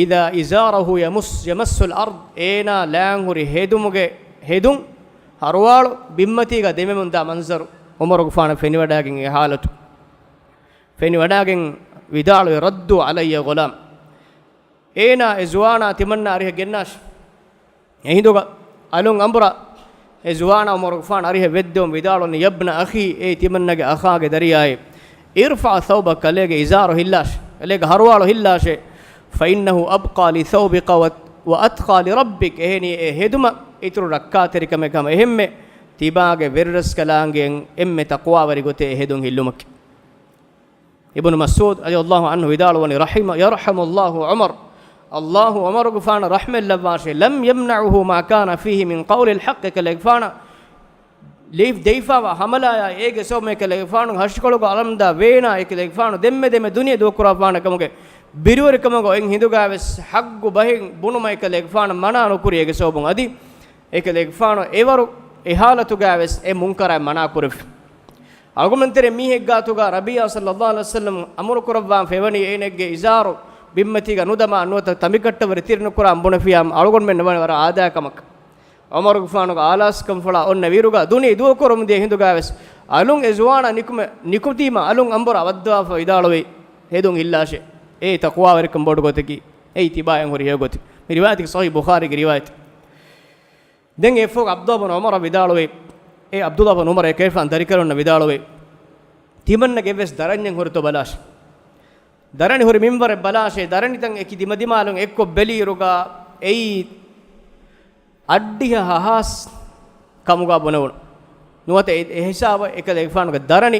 إذا إزاره يمس، يمس الأرض، އޭނާ ލާން ހުރި ހެދުމުގެ ހެދުން ހަރުވާޅު ބިންމަތީގަ ދެމެމުންދާ މަންޒަރު ޢުމަރުގެފާނަށް ފެނިވަޑާގެން އެ ޙާލަތު. ފެނިވަޑާގެން ވިދާޅުވި، "ردوا علي غلامي." އޭނާ އެ ޒުވާނާ ތިމަންނާ އަރިހަށް ގެންނާށި. އެހިނދުގަ އަލުން އަނބުރާ އެ ޒުވާނާ ޢުމަރުގެފާނު އަރިހަށް ވެއްދެވުން ވިދާޅުވަނީ، "يا ابن أخي، އޭ ތިމަންނަގެ އަޚާގެ ދަރިޔާއޭ، ارفع ثوبك، ކަލޭގެ އިޒާރު ހިއްލާށޭ، ކަލޭގެ ހަރުވާޅު ހިއްލާށޭ، فإنه أبقى لثوبك و، وأتقى لربك، އެހެނީ އެ ހެދުމަށް އިތުރު ރައްކާތެރިކަމެއް ހަމަ އެހެންމެ ތިބާގެ ވެރިރަސްކަލާނގެ އެންމެ ތަޤްވާވެރި ގޮތޭ އެ ހެދުން ހިއްލުމަކީ." އިބްނު މަސްޢޫދު ރަޟިޔަﷲ ޢަންހު ވިދާޅުވަނީ، رحم، يرحم الله عمر، ﷲ ޢުމަރުގެފާނަށް ރަޙްމަތް ލައްވާށޭ، لم يمنعه ما كان فيه من قول الحق، އެކަލޭގެފާނަށް ލިފް ދެވިފާވާ ހަމަލާޔާ އޭގެ ސަބަބުން އެކަލޭގެފާނު ހަށިކޮޅުގަ އަޅަމްދާ ވޭނާ އެކަލޭގެފާނު ދެންމެ ދެންމެ ދުނިޔެ ދޫކުރާފާނެ ކަމުގެ ބިރުވެރިކަމުގަ އޮތް ހިނދުގައިވެސް ޙައްޤު ބަހެއް ބުނުމަށް އެކަލޭގެފާނު މަނާ ނުކުރި އޭގެ ސަބަބުން އަދި އެކަލޭގެފާނު އެވަރު އެ ޙާލަތުގައިވެސް އެ މުންކަރާތް މަނާ ކުރެވި. އަޅުގަނޑުމެން ތެރޭ މީހެއްގާތުގަ ނަބިއްޔާ ޞައްލަﷲ ޢަލައިހި ވަސައްލަމް އަމުރު ކުރައްވާ ފެވަނީ އޭނެއްގެ އިޒާރު ބިންމަތީގަ ނުދަމާ ނުވަތަ ތަނބިކައްޓަވަރި ތިރި ނުކުރާން ބުނެފިޔާ އަޅުގަނޑުމެން ނުވަނީ ވަރަށް އާދައި ކަމަކަށް. ޢުމަރުގެފާނުގެ އާލާސްކަންފުޅާ އޮންނަ ވީއިރުގަ ދުނިޔެ ދޫކުރަމުން ދިޔަ ހިނދުގައިވެސް އަލުން އެ ޒުވާނާ ނިކުމެ، ނިކުތީމަ އަލުން އަނބުރާ ވައްދަވާފަ ވިދާޅުވި، ހެދުން ހިއްލާށޭ. އެއީ ތަޤްވާވެރިކަން ބޮޑު ގޮތަކީ. އެއީ ތިބާއަށް ހުރި ހެޔޮ ގޮތެއް. މި ރިވާޔަތަކީ ޞަޙީޙު ބުޚާރީގެ ރިވާޔަތެއް. ދެން އެއަށްފަހު ޢަބްދުﷲ ބުނު ޢުމަރަށް ވިދާޅުވި، އޭ ޢަބްދުﷲ ބުނު ޢުމަރ އެކަލޭގެފާނު ދަރިކަލުންނަށް ވިދާޅުވި، ތިމަންނަގެ އެއްވެސް ދަރަންޏެއް ހުރިތޯ ބަލާށޭ. ދަރަނި ހުރި މިންވަރެއް ބަލާށޭ. ދަރަނިތައް އެކި ދިމަދިމާލުން އެއްކޮށް ބެލިއިރުގަ އެއީ އައްޑިހަ ހަހާސް ކަމުގަ ބުނެވުނު. ނުވަތަ އެ، އެ ހިސާބަށް އެކަލޭގެފާނުގެ ދަރަނި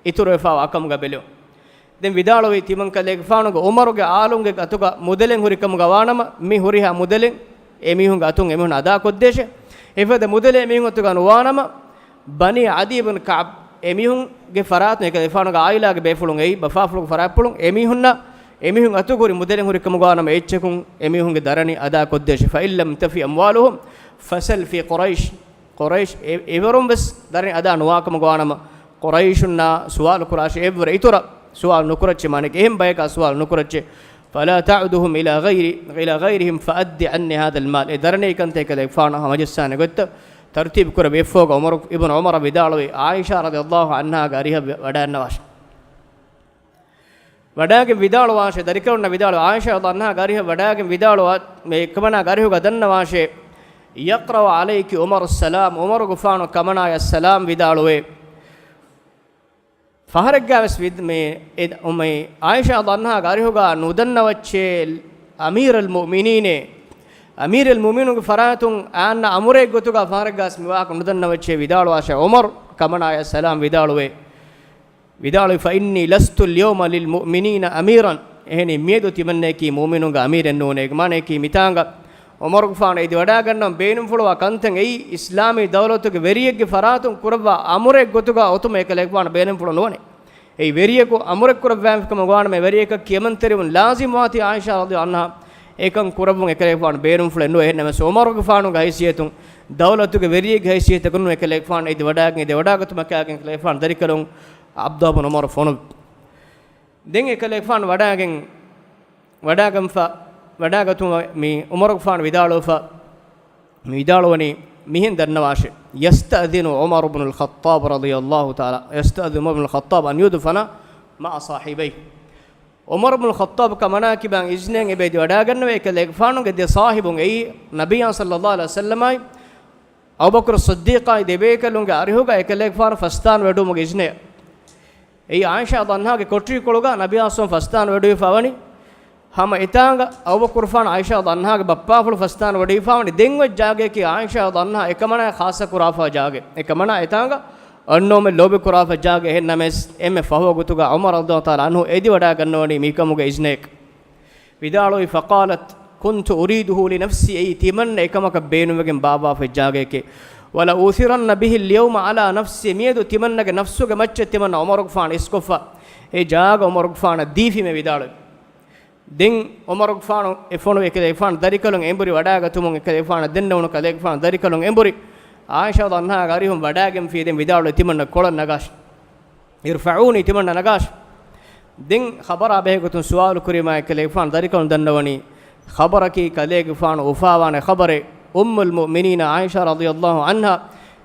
އިތުރުވެފައިވާ ކަމުގަ ބެލެވުނު. ދެން ވިދާޅުވީ، ތިމަން ކަލޭގެފާނުގެ ޢުމަރުގެ އާލުންގެ އަތުގަ މުދަލެއް ހުރި ކަމުގަ ވާނަމަ، މި ހުރިހާ މުދަލެއް އެމީހުންގެ އަތުން އެމީހުން އަދާކޮށްދޭށޭ. އެފަދަ މުދަލެއް އެމީހުން އަތުގަ ނުވާނަމަ، ބަނީ ޢަދީ ބިން ކަޢްބް އެމީހުންގެ ފަރާތުން އެކަލޭގެފާނުގެ ޢާއިލާގެ ބޭފުޅުން އެއީ، ބަފާފުޅުގެ ފަރާތްޕުޅުން އެމީހުންނަށް، އެމީހުން އަތުގަ ހުރި މުދަލެއް ހުރި ކަމުގަ ވާނަމަ އެއްޗަކުން އެމީހުންގެ ދަރަނި އަދާކޮށްދޭށޭ. فإن لم تف أموالهم فسل في قريش. ޤުރައިޝް އެ، އެވަރުން ވެސް ދަރަނި އަދާ ނުވާކަމުގަ ވާނަމަ، ޤުރައިޝުންނާ ސުވާލު ކުރާށޭ. އެއްވަރަށް އިތުރަށް ސުވާލު ނުކުރައްޗޭ، މާނައަކީ އެހެން ބަޔަކާ ސުވާލު ނުކުރައްޗޭ. فلا تعده إلى غير، إلى غيرهم فأد عني هذا المال. އެ ދަރަނި ކަންތައް އެކަލޭގެފާނަށް ހަމަޖައްސާނެ ގޮތްތައް ތަރުތީބު ކުރެވި. އެއަށްފަހުގަ ޢުމަރު، އިބްނު ޢުމަރަށް ވިދާޅުވި، ޢާއިޝާ ރަޟިޔަﷲ ޢަންހާގެ އަރިހަށް ވަޑައިގަންނަވާށޭ. ވަޑާގެން ވިދާޅުވާށޭ، ދަރިކަލުންނަށް ވިދާޅުވާ، ޢާއިޝާ ރަޟިޔަﷲ ޢަންހާގެ އަރިހަށް ވަޑާގެން ވިދާޅުވާ، މި އެކަމަނާގެ އަރިހުގަ ދަންނަވާށޭ، يقرأ عليك عمر السلام، ޢުމަރުގެފާނު ކަމަނާޔަށް ސަލާމް ވިދާޅުވޭ. ފަހަރެއްގާވެސް ވިދް-، މި އެ-، މި ޢާއިޝާ ރަޟިޔަﷲ ޢަންހާގެ އަރިހުގަ ނުދަންނަވައްޗޭ، އަމީރަލް މުއުމިނީނޭ، އަމީރުލް މުއުމިނީނުގެ ފަރާތުން އާންނަ އަމުރެއް ގޮތުގަ ފަހަރެއްގާސް މިވާހަކަ ނުދަންނަވައްޗޭ ވިދާޅުވާށޭ، ޢުމަރު ކަމަނާޔަށް ސަލާމް ވިދާޅުވޭ. ވިދާޅުވި، فإني لست اليوم للمؤمنين أميرا. އެހެނީ މިއަދު ތިމަންނައަކީ މުއުމިނުންގެ އަމީރެއް ނޫނޭ. މާނައަކީ މިތާނގަ ޢުމަރުގެފާނު އެދިވަޑާގަންނަވަން ބޭނުންފުޅުވާ ކަންތައް އެއީ، އިސްލާމީ ދައުލަތުގެ ވެރިއެއްގެ ފަރާތުން ކުރައްވާ އަމުރެއް ގޮތުގަ އޮތުމަށް އެކަލޭގެފާނު ބޭނުންފުޅު ނުވަނީ. އެއީ ވެރިޔަކު އަމުރެއް ކުރައްވާފިކަމަށް ވާނަމަ، ވެރިޔަކަށް ކިޔަމަންތެރިވުން ލާޒިމްވާތީ ޢާއިޝާ ރަޟިޔަﷲ ޢަންހާ އެކަން ކުރައްވުން އެކަލޭގެފާނު ބޭނުންފުޅެއް ނުވޭ. އެހެންނަމަވެސް ޢުމަރުގެފާނުގެ ހައިސިއްޔަތުން، ދައުލަތުގެ ވެރިއެއްގެ ހައިސިއްޔަތަކުން އެކަލޭގެފާނު އެދިވަޑާގެން، އެދިވަޑާގަތުމަކާގެން އެކަލޭގެފާނު ދަރިކަލުން ޢަބްދުﷲ ބުނު ޢުމަރު ފޮނުވި. ދެން އެކަލޭގެފާނު ވަޑާގެން، ވަޑާގަންފަ، ވަޑާގަތުމަށް މި ޢުމަރުގެފާނު ވިދާޅުވެފަ، މި ވިދާޅުވަނީ މިހެން ދަންނަވާށޭ، يستأذن عمر بن الخطاب رضي الله تعالى، يستأذن عمر بن الخطاب أن يدفن مع صاحبيه. ޢުމަރު ބުނު ޚައްޠާބު ކަމަނާ ކިބާން އިޒްނެއް އެބަ އެދިވަޑާގަންނަވަ، އެކަލޭގެފާނުގެ ދެ ޞާޙިބުން އެއީ، ނަބިއްޔާ ޞައްލައްލާހު ޢަލައިހި ވަސައްލަމާއި އަބޫބަކުރު ޞިއްދީޤާއި ދެބޭކަލުންގެ އަރިހުގަ އެކަލޭގެފާނު ފަސްދާން ވެޑުވުމުގެ އިޒްނެއް. އެއީ ޢާއިޝާ ރަޟިޔަﷲ ޢަންހާގެ ކޮޓަރިކޮޅުގަ ނަބިއްޔާ ޞައްލައްލާހު ޢަލައިހި ވަސައްލަމަ ފަސްދާން ވެޑުވިފަ ވަނީ. ހަމަ އެތާނގަ އަބޫބަކުރުފާނު ޢާއިޝާ ރަޟިޔަﷲ ޢަންހާގެ ބައްޕާފުޅު ފަސްދާން ވެޑުވިފަ ވަނީ. ދެން އޮތް ޖާގައަކީ ޢާއިޝާ ރަޟިޔަﷲ ޢަންހާ އެކަމަނާ ޚާއްޞަ ކުރާފަ ޖާގަ. އެކަމަނާ އެތާނގަ އޮންނަމެން ލޯބި ކުރާފަ ޖާގަ. އެހެންނަމަވެސް އެންމެ ފަހު ވަގުތުގަ ޢުމަރު ރަޟިޔަﷲ ޢަންހު އެދިވަޑާގަންނަވަނީ މިކަމުގެ އިޒްނެއް. ވިދާޅުވި، فقالت كنت أريده لنفسي، އެއީ ތިމަންނަ އެކަމަކަށް ބޭނުންވެގެން ބާއްވާފަ ޖާގައެކޭ. ولأؤثرن به اليوم على نفسي، މިއަދު ތިމަންނަގެ ނަފްސުގެ މައްޗަށް ތިމަންނަ ޢުމަރުގެފާނު އިސްކޮށްފަ، އެ ޖާގަ ޢުމަރުގެފާނަށް ދީފިމޭ ވިދާޅުވި. ދެން ޢުމަރުގެފާނު އެ ފޮނުވި އެކަލޭގެފާނު ދަރިކަލުން އެނބުރި ވަޑާގަތުމުން އެކަލޭގެފާނަށް ދެންނެވުނު ކަލޭގެފާނު ދަރިކަލުން އެނބުރި ޢާއިޝާ ރަޟިޔަﷲ ޢަންހާގެ އަރިހުން ވަޑާގެންފި ދެން ވިދާޅުވި ތިމަންނަ ކޮޅަށް ނަގާށި. ارفعوني، ތިމަންނަ ނަގާށި. ދެން ޚަބަރާ ބެހޭގޮތުން ސުވާލު ކުރީމާ އެކަލޭގެފާނު ދަރިކަލުން ދަންނަވަނީ، ޚަބަރަކީ ކަލޭގެފާނު އުފާވާނެ ޚަބަރެއް. އުއްމުލް މުއުމިނީނަ ޢާއިޝާ ރަޟިޔަﷲ ޢަންހާ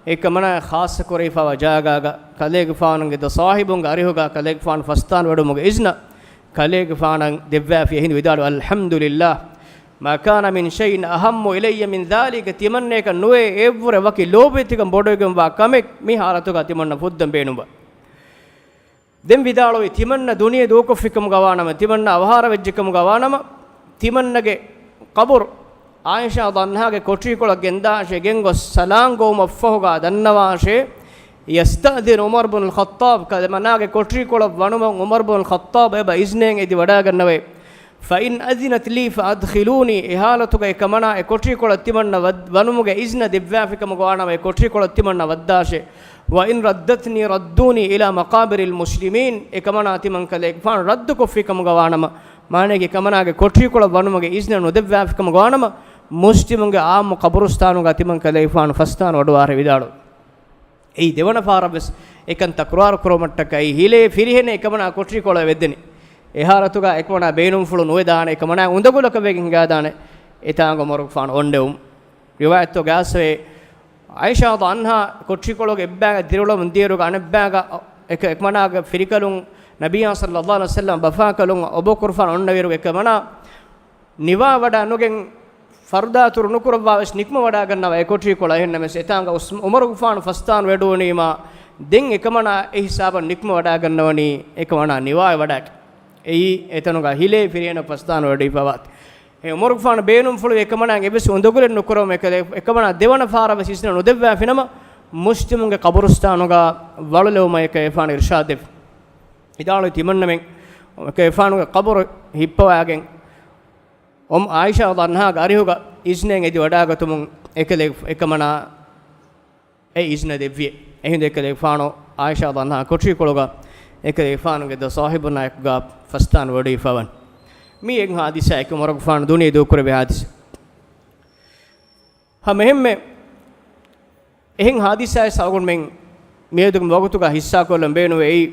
އެކަމަނާ ޚާއްޞަ ކުރެވިފަވާ ޖާގާގަ ކަލޭގެފާނުގެ ދެ ޞާޙިބުންގެ އަރިހުގަ ކަލޭގެފާނު ފަސްދާން ވެޑުމުގެ އިޒްނަ، ކަލޭގެފާނަށް ދެއްވާފި. އެހިނދު ވިދާޅުވި، الحمد لله، ما كان من شيء أهم إلي من ذلك، ތިމަންނައަކަށް ނުވޭ އެއްވުރެ ވަކި ލޯބިވެތިކަން ބޮޑުވެގެންވާ ކަމެއް މި ޙާލަތުގަ ތިމަންނަ ފުއްދަން ބޭނުންވާ. ދެން ވިދާޅުވި، ތިމަންނަ ދުނިޔެ ދޫކޮށްފިކަމުގަ ވާނަމަ، ތިމަންނަ އަވަހާރަވެއްޖެކަމުގަ ވާނަމަ، ތިމަންނަގެ ޤަބުރު ޢާއިޝާ ރަޟިޔަﷲ ޢަންހާގެ ކޮޓަރިކޮޅަށް ގެންދާށޭ، ގެންގޮސް ސަލާން ގޮވުމަށްފަހުގަ ދަންނަވާށޭ، يستأذن عمر بن الخطاب، ކަލޭގެފާނުގެ ކޮޓަރިކޮޅަށް ވަނުމަށް ޢުމަރު ބުނުލް ޚައްޠާބް އެބަ އިޒްނެއް އެދި ވަޑާގަންނަވައި. فإن أذنت لي فأدخلوني، އެ ޙާލަތުގަ އެކަމަނާ އެ ކޮޓަރިކޮޅަށް ތިމަންނަ ވަދް-، ވަނުމުގެ އިޒްނަ ދެއްވާފިކަމުގަ ވާނަމަ އެ ކޮޓަރިކޮޅަށް ތިމަންނަ ވައްދާށޭ. وإن ردتني ردوني إلى مقابر المسلمين، އެކަމަނާ ތިމަން ކަލޭގެފާނު ރައްދުކޮށްފިކަމުގަ ވާނަމަ، މާނައަކީ އެކަމަނާގެ ކޮޓަރިކޮޅަށް ވަނުމުގެ އިޒްނަ ނުދެއްވާފިކަމުގަ ވާނަމަ، މުސްލިމުންގެ ޢާއްމު ޤަބުރުސްތާނުގަ ތިމަން ކަލޭގެފާނު ފަސްދާން ވަޑުވާށޭ ވިދާޅުވި. އެއީ ދެވަނަ ފަހަރަށްވެސް އެކަން ތަކުރާރު ކުރުމަށްޓަކައި ހިލޭ ފިރިހެނެއް އެކަމަނާ ކޮޓަރިކޮޅަށް ވެއްދެނީ. އެ ޙާލަތުގަ އެކަމަނާ ބޭނުންފުޅު ނުވެދާނެ، އެކަމަނާ އުނދަގުލަކަށް ވެގެން ހިނގާދާނެ. އެތާނގަ ޢުމަރުގެފާނު އޮންނެވުމު. ރިވާޔަތްތަކުގަ އައިސްފަވޭ، ޢާއިޝާ ރަޟިޔަﷲ ޢަންހާ ކޮޓަރިކޮޅުގެ އެއްބާގަ ދިރިއުޅެމުން ދިޔައިރުގަ އަނެއްބާގަ އެކަ-، އެކަމަނާގެ ފިރިކަލުން ނަބިއްޔާ ޞައްލައްލާހު ޢަލައިހި ވަސައްލަމަ ބަފާކަލުން އަބޫބަކުރުފާނު އޮންނަވިއިރު އެކަމަނާ ނިވާވަޑާ ނުގެން ފަރުދާތުރު ނުކުރައްވާވެސް ނިކުމެވަޑާގަންނަވާ އެ ކޮޓަރިކޮޅަށް. އެހެންނަމަވެސް އެތާނގަ ޢުސް-، ޢުމަރުގެފާނު ފަސްދާން ވެޑުވުނީމާ ދެން އެކަމަނާ އެ ހިސާބަށް ނިކުމެވަޑާގަންނަވަނީ އެކަމަނާ ނިވާވެވަޑާގެން. އެއީ އެތަނުގަ ހިލޭ ފިރިހެނަކު ފަސްދާން ވެޑުވިފަވާތީ. އެ ޢުމަރުގެފާނު ބޭނުންފުޅުވި އެކަމަނާ އެއްވެސް އުނދަގުލެއް ނުކުރަމު އެކަލޭ-، އެކަމަނާ ދެވަނަ ފަހަރަށްވެސް އިޒްނަ ނުދެއްވާފިނަމަ، މުސްލިމުންގެ ޤަބުރުސްތާނުގަ ވަޅުލެވުމަށް އެކަލޭގެފާނު އިރްޝާދު ދެއްވި. ވިދާޅުވި ތިމަންނަމެން އެކަލޭގެފާނުގެ ޤަބުރު ހިއްޕަވާގެން އޮމް ޢާއިޝާ ރަޟިޔަﷲ ޢަންހާގެ އަރިހުގަ އިޒްނެއް އެދި ވަޑާގަތުމުން އެކަލޭ-، އެކަމަނާ އެ އިޒްނަ ދެއްވި. އެހިނދު އެކަލޭގެފާނު ޢާއިޝާ ރަޟިޔަﷲ ޢަންހާ ކޮޓަރިކޮޅުގަ އެކަލޭގެފާނުގެ ދެ ޞާޙިބުންނާއެކުގަ ފަސްދާން ވެޑުވިފަވަން. މީ އެއް ޙާދިސާއެކޭ ޢުމަރުގެފާނު ދުނިޔެ ދޫކުރެއްވި ޙާދިސާ. ހަމަ އެހެންމެ އެހެން ޙާދިސާއެއް ސައުގުންމެން މިއަދުގެ ވަގުތުގަ ޙިއްޞާކޮށްލަން ބޭނުންވެ އެއީ،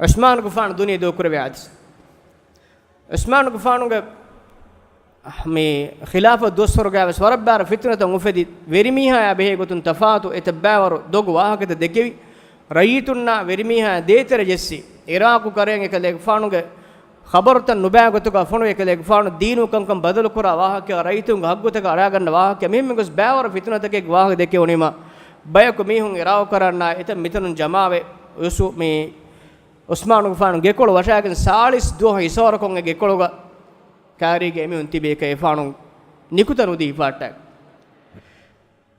ޢުސްމާނުގެފާނު ދުނިޔެ ދޫކުރެއްވި ޙާދިސާ. ޢުސްމާނުގެފާނުގެ މި ޚިލާފަތު ދުވަސްވަރުގައިވެސް ވަރަށް ބާރަ ފިތުނަތައް އުފެދި، ވެރިމީހާޔާ ބެހޭ ގޮތުން ތަފާތު އެތައް ބައިވަރު ދޮގު ވާހަކަތައް ދެކެވި، ރައްޔިތުންނާ ވެރިމީހާޔާ ދޭތެރެ ޖެއްސި، އިރާޤު ކަރައިން އެކަލޭގެފާނުގެ ޚަބަރުތައް ނުބައި ގޮތުގަ ފޮނުވި އެކަލޭގެފާނު ދީނު ކަންކަން ބަދަލުކުރާ ވާހަކަ، ރައްޔިތުންގެ ހައްގުތަކަށް އަރާގަންނަ ވާހަކަ، މިހެންމެ ގޮސް ބައިވަރު ފިތުނަތަކެއްގެ ވާހަކަ ދެކެވުނީމަ، ބަޔަކު މީހުން އިރާޤު ކަރަންނާ އެތަން މިތަނުން ޖަމާވެ، އުސު-، މި ޢުސްމާނުގެފާނު ގެކޮޅު ވަށާގެން ސާޅީސް ދުވަހު އިސާރަކޮށް އެ ގެކޮޅުގަ ކާރީގެ އެމީހުން ތިބި އެކަލޭގެފާނު ނިކުތަން އުދި ހިފާއްޓާ.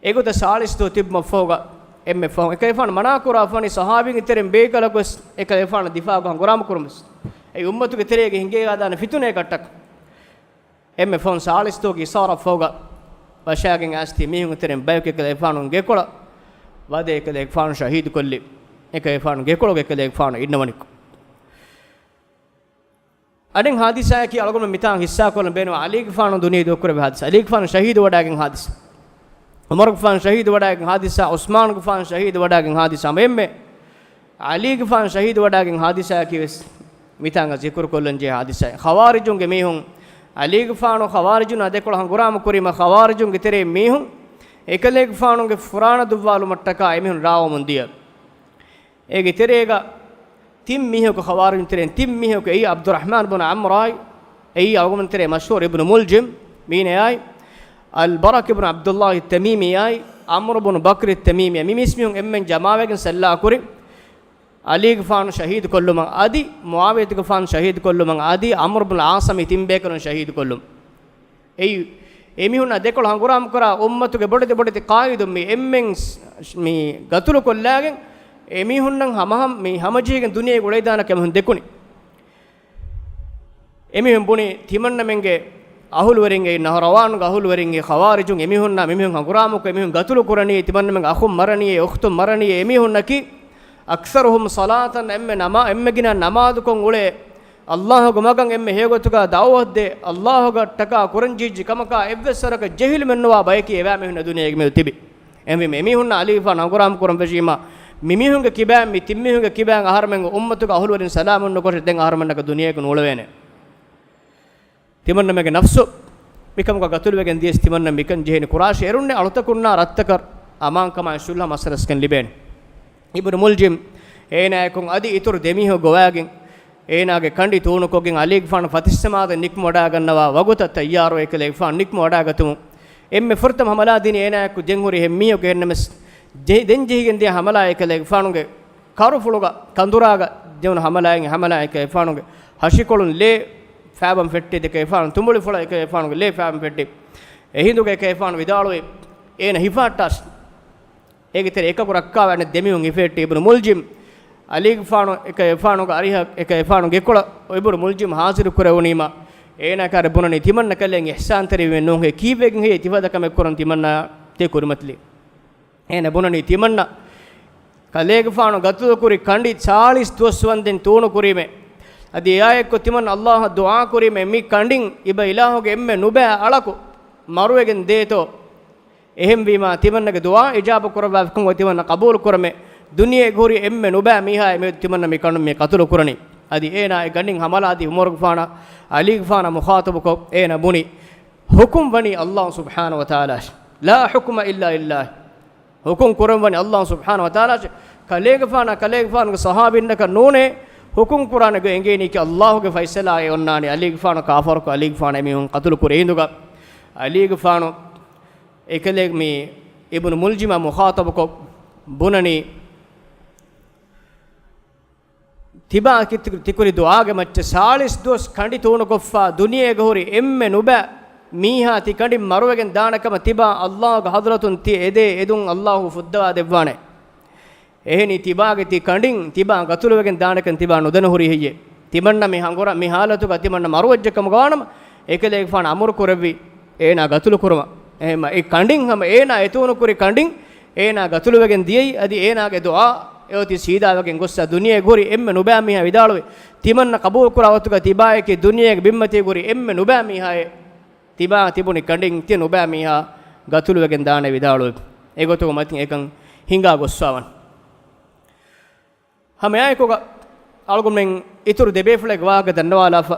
އެގޮތަށް ސާޅީސް ދުވަހު ތިބުމަށްފަހުގަ އެންމެ ފަހުން އެކަލޭގެފާނު މަނާކުރާފަނި ޞަޙާބީންގެ ތެރެއިން ބޭކަލަކުވެސް އެކަލޭގެފާނު ދިފާޢުގަ ހަނގުރާމަ ކުރުމަސް. އެ އުއްމަތުގެ ތެރޭގަ ހިނގައިގަދާނެ ފިތުނައެއް ކައްޓަކަށް. އެންމެ ފަހުން ސާޅީސް ދުވަހުގެ އިސާރަ ފަހުގަ ވަށާގެން އައިސް ތި މީހުންގެ ތެރެއިން ބަޔަކު އެކަލޭގެފާނު ގެކޮޅަށް ވަދެ އެކަލޭގެފާނު ޝަހީދު ކޮށްލި. އެކަލޭގެފާނު ގެކޮޅުގަ އެކަލޭގެފާނު އިންނަވަނިކޮށް. އަނެއް ހާދިސާއަކީ އަޅުގަނޑު މިތާން ހިއްސާކޮށްލަން ބޭނުން ޢަލީގެފާނު ދުނިޔެ ދޫކުރެއްވި ހާދިސާ. ޢަލީގެފާނު ޝަހީދު ވަޑާގެން ހާދިސާ. ޢުމަރުގެފާނު ޝަހީދު ވަޑާގެން ހާދިސާ. ޢުސްމާނުގެފާނު ޝަހީދު ވަޑާގެން ހާދިސާ. އެންމެ ޢަލީގެފާނު ޝަހީދު ވަޑާގެން ހާދިސާއަކީ ވެސް މިތާނގަ ޒިކުރު ކޮށްލަން ޖެހޭ ހާދިސާއެއް. ޚަވާރިޖުންގެ މީހުން ޢަލީގެފާނު ޚަވާރިޖުންނާ ދެކޮޅަށް ހަނގުރާމަ ކުރީމަ، ޚަވާރިޖުންގެ ތެރޭ މީހުން އެކަލޭގެފާނުގެ ފުރާނަ ދުއްވާލުމަށްޓަކާ އެމީހުން ރާވަމުން ދިޔަ. އޭގެ ތެރޭގަ ތިން މީހަކު ޚަވާރިޖުން ތެރެއިން ތިން މީހަކު އެއީ ޢަބްދުއްރަޙްމާން ބުނު ޢަމްރާއި، އެއީ އަޅުގަނޑު ތެރޭ މަޝްހޫރު އިބްނު މުލްޖިމް މީނަޔާއި، އަލްބަރާ އިބްނު ޢަބްދުއްލާހި ތަމީމީއާއި، ޢަމްރު ބުނު ބަކްރި ތަމީމީ، މި މީސް މީހުން އެންމެން ޖަމާވެގެން ސައްލާކުރި ޢަލީގެފާނު ޝަހީދު ކޮށްލުމަށް އަދި މުޢާވިޔަތުގެފާނު ޝަހީދު ކޮށްލުމަށް އަދި ޢަމްރު ބުނު ޢާޞަމް ތިން ބޭކަލުން ޝަހީދު ކޮށްލުން. އެއީ، އެމީހުންނާ ދެކޮޅަށް ހަނގުރާމަކުރާ އުއްމަތުގެ ބޮޑެތި ބޮޑެތި ޤާއިދުން މި އެންމެން ސް-، މި ގަތުލު ކޮށްލާގެން، އެމީހުންނަށް ހަމަހަމަ-، މި ހަމަޖެހިގެން ދުނިޔޭގަ އުޅެދާނެ ކަމެއް ދެކުނީ. އެމީހުން ބުނި ތިމަންނަމެންގެ އަހުލުވެރިން އެއީ، ނަހަރަވާނުގެ އަހުލުވެރިން އެއީ، ޚަވާރިޖުން އެމީހުންނާ މިމީހުން ހަނގުރާމަކޮށް، އެމީހުން ގަތުލު ކުރަނީ، ތިމަންނަމެންގެ އަޚުން މަރަނީ، އުޚްތުން މަރަނީ، އެމީހުންނަކީ، أكثرهم صلاة، އެންމެ ނަމާ-، އެންމެ ގިނަ ނަމާދުކޮށް އުޅޭ، އައްލާހުގެ މަގަށް އެންމެ ހެޔޮގޮތުގަ ދަޢުވަތު ދޭ، އައްލާހުގަ ޓަކާ ކުރަންޖެހިއްޖެ ކަމަކާ އެއްވެސް ވަރަކަށް ޖެހިލުމެއްނުވާ ބަޔަކީ އެވާމީހުންނަށް ދުނިޔޭގަ މިއޮތީ ތިބި. އެހެންވީމަ އެމީހުންނަށް ޢަލީގެފާނު ހަނގުރާމަ ކުރަން ފެށީމަ، މިމީހުންގެ ކިބައިން، މި ތިން މީހުންގެ ކިބައިން އަހަރުމެންގެ އުއްމަތުގެ އަހުލުވެރިން ސަލާމަތް ނުކޮށެ ދެން އަހަރުމެންނަކަށް ދުނިޔޭގަ ނޫޅެވޭނެ. ތިމަންނަމެންގެ ނަފްސު މިކަމުގަ ގަތުލުވެގެން ދިޔަސް ތިމަންނަ މިކަން ޖެހޭނެ. ކުރާށި އެރުންނެ އަޅުތަކުންނާ ރަށްތަކަށް އަމާންކަމާއި ޞުލްހަ މައްސަލަސްކަން ލިބޭނެ. އިބްނު މުލްޖިމް އޭނާއަކުން އަދި އިތުރު ދެމީހަކު ގޮވާގެން އޭނާގެ ކަނޑި ތޫނުކޮށްގެން ޢަލީގެފާނު ފަތިސްނަމާދަށް ނިކުމެވަޑާގަންނަވާ ވަގުތަށް ތައްޔާރުވެ އެކަލޭގެފާނު ނިކުމެވަޑާގަތުމުން އެންމެ ފުރަތަމަ ހަމަލާ ދިނީ އޭނާއަކު ދެން ހުރި އެހެން މީހަކު އެހެންނަމަސް ޖެ-، ދެން ޖެހިގެން ދިޔަ ހަމަލާ އެކަލޭގެފާނުގެ ކަރުފުޅުގަ ކަނދުރާގަ ދެވުނު ހަމަލާއެއް ހަމަލާ އެކަލޭގެފާނުގެ ހަށިކޮޅުން ލޭ ފާބަން ފެއްޓި ދެކަލޭގެފާނު ތުނބުޅިފުޅަށް އެކަލޭގެފާނުގެ ލޭ ފާބަން ފެއްޓި. އެހިނދުގަ އެކަލޭގެފާނު ވިދާޅުވި އޭނަ ހިފާއްޓާށި. އޭގެ ތެރެ އެކަކު ރައްކާވާ އަނެއް ދެމީހުން ހިފެއްޓި އިބްނު މުލްޖިމް ޢަލީގެފާނު އެކަލޭގެފާނުގެ އަރިހަށް އެކަލޭގެފާނު ގެކޮޅަށް އިބްނު މުލްޖިމް ހާޒިރު ކުރެވުނީމަ، އޭނާ ކާރި ބުނަނީ ތިމަންނަ ކަލޭ އިޙްސާންތެރިވެ ނޫންހޭ، ކީއްވެގެން ހޭ ތިފަދަ ކަމެއް ކުރަން ތިމަންނަ ތި ކުރިމަތިލީ. އޭނަ ބުނަނީ ތިމަންނަ ކަލޭގެފާނު ގަތުލުކުރި ކަނޑި ސާޅީސް ދުވަސް ވަންދެން ތޫނުކުރީމޭ. އަދި އެއާއެއްކޮށް ތިމަން އައްލާހަށް ދުޢާ ކުރީމޭ، މި ކަނޑިން އިބަ އިލާހުގެ އެންމެ ނުބައި އަޅަކު މަރުވެގެން ދޭތޯ. އެހެންވީމާ، ތިމަންނަގެ ދުޢާ އިޖާބަ ކުރައްވާފަކުން އޮތް ތިމަންނަ ޤަބޫލު ކުރަމޭ. ދުނިޔޭގަ ހުރި އެންމެ ނުބައި މީހާއޭ މި ތިމަންނަ މި ކަނޑުން މި ޤަތުލު ކުރަނީ. އަދި އޭނާ އެ ގަނޑިން ހަމަލާދީ ޢުމަރުގެފާނަށް، ޢަލީގެފާނަށް މުޚާޠަބުކޮށް އޭނަ ބުނި، ޙުކުމް ވަނީ އައްލާހު ސުބްޙާނަހު ވަތަޢާލާ. ލާ ޙުކުމަ އިއްލާ ލިއްލާހި. ޙުކުމް ކުރަން ވަނީ އައްލާހު ސުބްޙާނަހު ވަތަޢާލާ. ކަލޭގެފާނަށް، ކަލޭގެފާނުގެ ޞަޙާބީންނަކަށް ނޫނޭ ޙުކުމް ކުރާނެ ގޮތް އެނގޭނީކީ އައްލާހުގެ ފައިސަލާއެއް އޮންނާނީ. ޢަލީގެފާނު ކާފަރަކު، ޢަލީގެފާނު އެމީހުން ޤަތުލު ކުރި އެހިނދުގަ ޢަލީގެފާނު އެކަލޭ މި އިބްނު މުލްޖިމާ މުޚާޠަބުކޮށް ބުނަނީ، ތިބާ ތި-، ތިކުރި ދުޢާގެ މައްޗަށް ސާޅީސް ދުވަސް ކަނޑި ތޫނުކޮށްފަ ދުނިޔޭގަ ހުރި އެންމެ ނުބައި މީހާ ތި ކަނޑިން މަރުވެގެން ދާނެ ކަމަށް ތިބާ އައްލާހުގެ ޙަޟްރަތުން ތި އެދޭ އެދުން އައްލާހު ފުއްދަވާ ދެއްވާނެ. އެހެނީ ތިބާގެ ތި ކަނޑިން ތިބާ ގަތުލުވެގެން ދާނެކަން ތިބާ ނުދަނީ ހުރީ ހެއްޔޭ؟ ތިމަންނަ މި ހަނގުރާ-، މި ޙާލަތުގަ ތިމަންނަ މަރުވެއްޖެ ކަމުގަ ވާނަމަ، އެކަލޭގެފާނު އަމުރު ކުރެއްވި އޭނާ ގަތުލު ކުރުމަށް. އެހެންމަ އެ ކަނޑިން ހަމަ އޭނާ އެތޫނު ކުރި ކަނޑިން އޭނާ ގަތުލުވެގެން ދިޔައީ، އަދި އޭނާގެ ދުޢާ އެއޮތީ ސީދާވެގެން ގޮއްސަ ދުނިޔޭގަ ހުރި އެންމެ ނުބައި މީހާ ވިދާޅުވި، ތިމަންނަ ޤަބޫލު ކުރާ ގޮތުގަ ތިބާޔަކީ ދުނިޔޭގެ ބިންމަތީގަ ހުރި އެންމެ ނުބައި މީހާއޭ. ތިބާ ތިބުނި ކަނޑިން ތި ނުބައި މީހާ ގަތުލުވެގެން ދާނެ ވިދާޅުވި. އެގޮތުގަ މަތިން އެކަން ހިނގާ ގޮއްސަވާން. ހަމައެއާއެކުގަ އަޅުގަނޑުމެން އިތުރު ދެބޭފުޅެއްގެ ވާހަކަ ދަންނަވާލާފަ،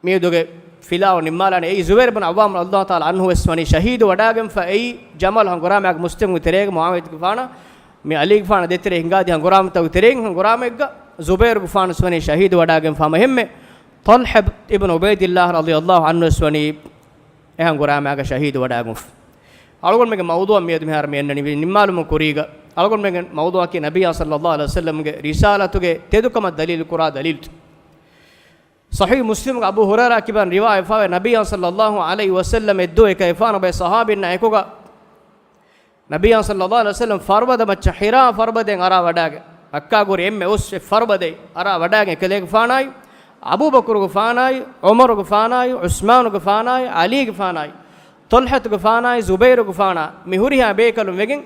މިއަދުގެ ފިލާވަޅު ނިންމާލާނެ. އެއީ ޒުބައިރު ބުން ޢައްވާމް ރަޟިޔަﷲ ތަޢާލާ ޢަންހު ވެސް ވަނީ ޝަހީދު ވަޑާގެންފަ. އެއީ ޖަމަލް ހަނގުރާމައިގެ މުސްލިމުންގެ ތެރޭގަ މުޢާވިޔަތުގެފާނާ މި ޢަލީގެފާނާ ދޭތެރޭ ހިނގާދި ހަނގުރާމަތަކުގެ ތެރެއިން ހަނގުރާމައެއްގަ ޒުބައިރުގެފާނުވެސް ވަނީ ޝަހީދު ވަޑާގެންފާ ހަމަ އެންމެ ޠަލްޙަ އިބްނު ޢުބައިދިއްލާހް ރަޟިޔަﷲ ޢަންހުވެސް ވަނީ އެހާ ހަނގުރާމާގަ ޝަހީދު ވަޑާގެންފި. އަޅުގަނޑުމެންގެ މައުޟޫޢަށް މިއަދު މިހާރު މި އެންނަނީ ނިންމާލުމުން ކުރީގަ، އަޅުގަނޑުމެންގެ މައުޟޫޢަކީ ނަބިއްޔާ ޞައްލައްލާހު ޢަލައިހި ވަސައްލަމްގެ ރިސާލަތުގެ ތެދުކަމަށް ދަލީލު ކުރާ ދަލީލުތައް. ޞަޙީޙު މުސްލިމްގެ އަބޫ ހުރައިރާ ކިބައިން ރިވާޔަތްވެފައިވޭ، ނަބިއްޔާ ޞައްލައްލާހު ޢަލައިހި ވަސައްލަމް އެއްދުވަހު އެކަލޭގެފާނު ބައެއް ޞަޙާބީންނާ އެކުގަ ނަބިއްޔާ ޞައްލައްލާހު ޢަލައިހި ވަސައްލަމް ފަރުބަދަ މައްޗަށް ޙިރާ ފަރުބަދައިން އަރާ ވަޑާގެ، މައްކާ ގުރި އެންމެ އުސް އެއް ފަރުބަދައިން އަރާ ވަޑާގެ އެކަލޭގެފާނާއި، އަބޫބަކުރުގެފާނާއި، ޢުމަރުގެފާނާއި، ޢުސްމާނުގެފާނާއި، ޢަލީގެފާނާއި، ޠަލްޙަތުގެފާނާއި، ޒުބައިރުގެފާނާ، މި ހުރިހާ ބޭކަލުން ވެގެން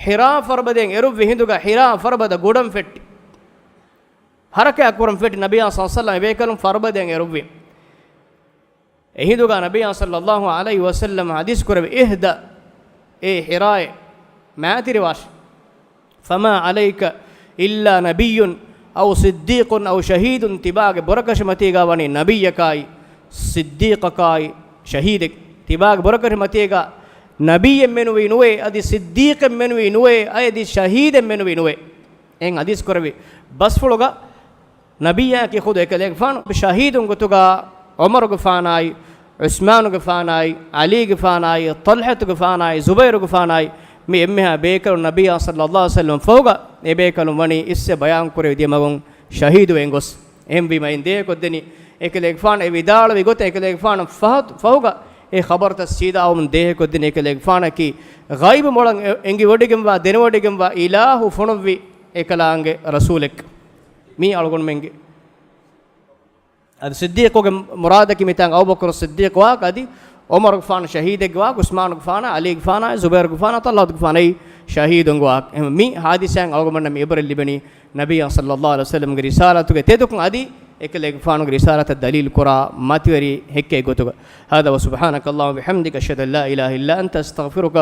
ޙިރާ ފަރުބަދައިން އެރުއްވި ހިނދުގަ ޙިރާ ފަރުބަދަ ގުޑަން ފެއްޓި. ޙަރަކާތް ކުރަން ފެއްޓި ނަބިއްޔާ ޞައްލައްލާހު ޢަލައިހި ވަސައްލަމް އެބޭކަލުން ފަރުބަދައިން އެރުއްވި. އެހިނދުގަ ނަބިއްޔާ ޞައްލައްލާހު ޢަލައިހި ވަސައްލަމް ޙަދީޘް ކުރެއްވި، އިހްދަ، އޭ ޙިރާއޭ، މާތިރިވާށި. ފަމާ ޢަލައިކަ އިއްލާ ނަބިއްޔުން އައު ޞިއްދީޤުން އައު ޝަހީދުން، ތިބާގެ ބުރަކަށި މަތީގަ ވަނީ ނަބިއްޔަކާއި، ޞިއްދީޤަކާއި، ޝަހީދެއް. ތިބާގެ ބުރަކަށި މަތީގަ ނަބިއްޔެއް މެނުވީ ނުވޭ، އަދި ޞިއްދީޤެއް މެނުވީ ނުވޭ، އަދި ޝަހީދެއް މެނުވީ ނުވޭ. އެހެން ޙަދީޘް ކުރެއްވި ބަސްފުޅުގަ ނަބިއްޔާއަކީ ޚުދު އެކަލޭގެފާނު، ޝަހީދުން ގޮތުގަ ޢުމަރުގެފާނާއި، ޢުސްމާނުގެފާނާއި، ޢަލީގެފާނާއި، ޠަލްޙަތުގެފާނާއި، ޒުބައިރުގެފާނާއި، މި އެންމެހާ ބޭކަލުން ނަބިއްޔާ ޞައްލައްލާހު ޢަލައިހި ވަސައްލަމް ފަހުގަ އެބޭކަލުން ވަނީ އިސްވެ ބަޔާން ކުރެވި ދިޔަ މަގުން ޝަހީދުވެ ގޮސް. އެހެންވީމަ އެއިން ދޭހަކޮށްދެނީ އެކަލޭގެފާނު އެ ވިދާޅުވި ގޮތަށް އެކަލޭގެފާނު ފަހަތު، ފަހުގަ އެ ޚަބަރުތައް ސީދާވަމުން ދޭހަކޮށްދިން އެކަލޭގެފާނަކީ ޣައިބު މޮޅަށް އެ-، އެނގިވޮޑިގެންވާ، ދެނެވޮޑިގެންވާ އިލާހު ފޮނުއްވި އެކަލާނގެ ރަސޫލެއް. މީ އަޅުގަނޑުމެންގެ. އަދި ޞިއްދީޤުގެ މުރާދަކީ މިތާނގެ އަބޫބަކުރު ޞިއްދީޤު ވާހަކަ، އަދި ޢުމަރުގެފާނު ޝަހީދެއްގެ ވާހަކަ، ޢުސްމާނުގެފާނާ، ޢަލީގެފާނާ، ޒުބައިރުގެފާނާ، ޠަލްޙަތުގެފާނާ ޝަހީދުންގެ ވާހަކަ. އެހެން މި ޙާދިސާއިން އަޅުގަނޑުމެންނަށް މި ޢިބްރަތް ލިބެނީ ނަބިއްޔާ ޞައްލައްލާހު ޢަލައިހި ވަސައްލަމްގެ ރިސާލަތުގެ ތެދުކަން އަދި އެކަލޭގެފާނުގެ ރިސާލަތަށް ދަލީލު ކުރާ މަތިވެރި ހެއްކެއް ގޮތުގަ. هذا وسبحانك اللهم وبحمدك، أشهد أن لا إله إلا أنت، أستغفرك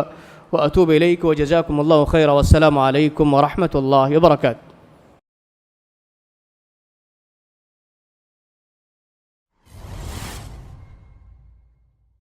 وأتوب إليك، وجزاكم الله خيرا، والسلام عليكم ورحمة الله وبركاته.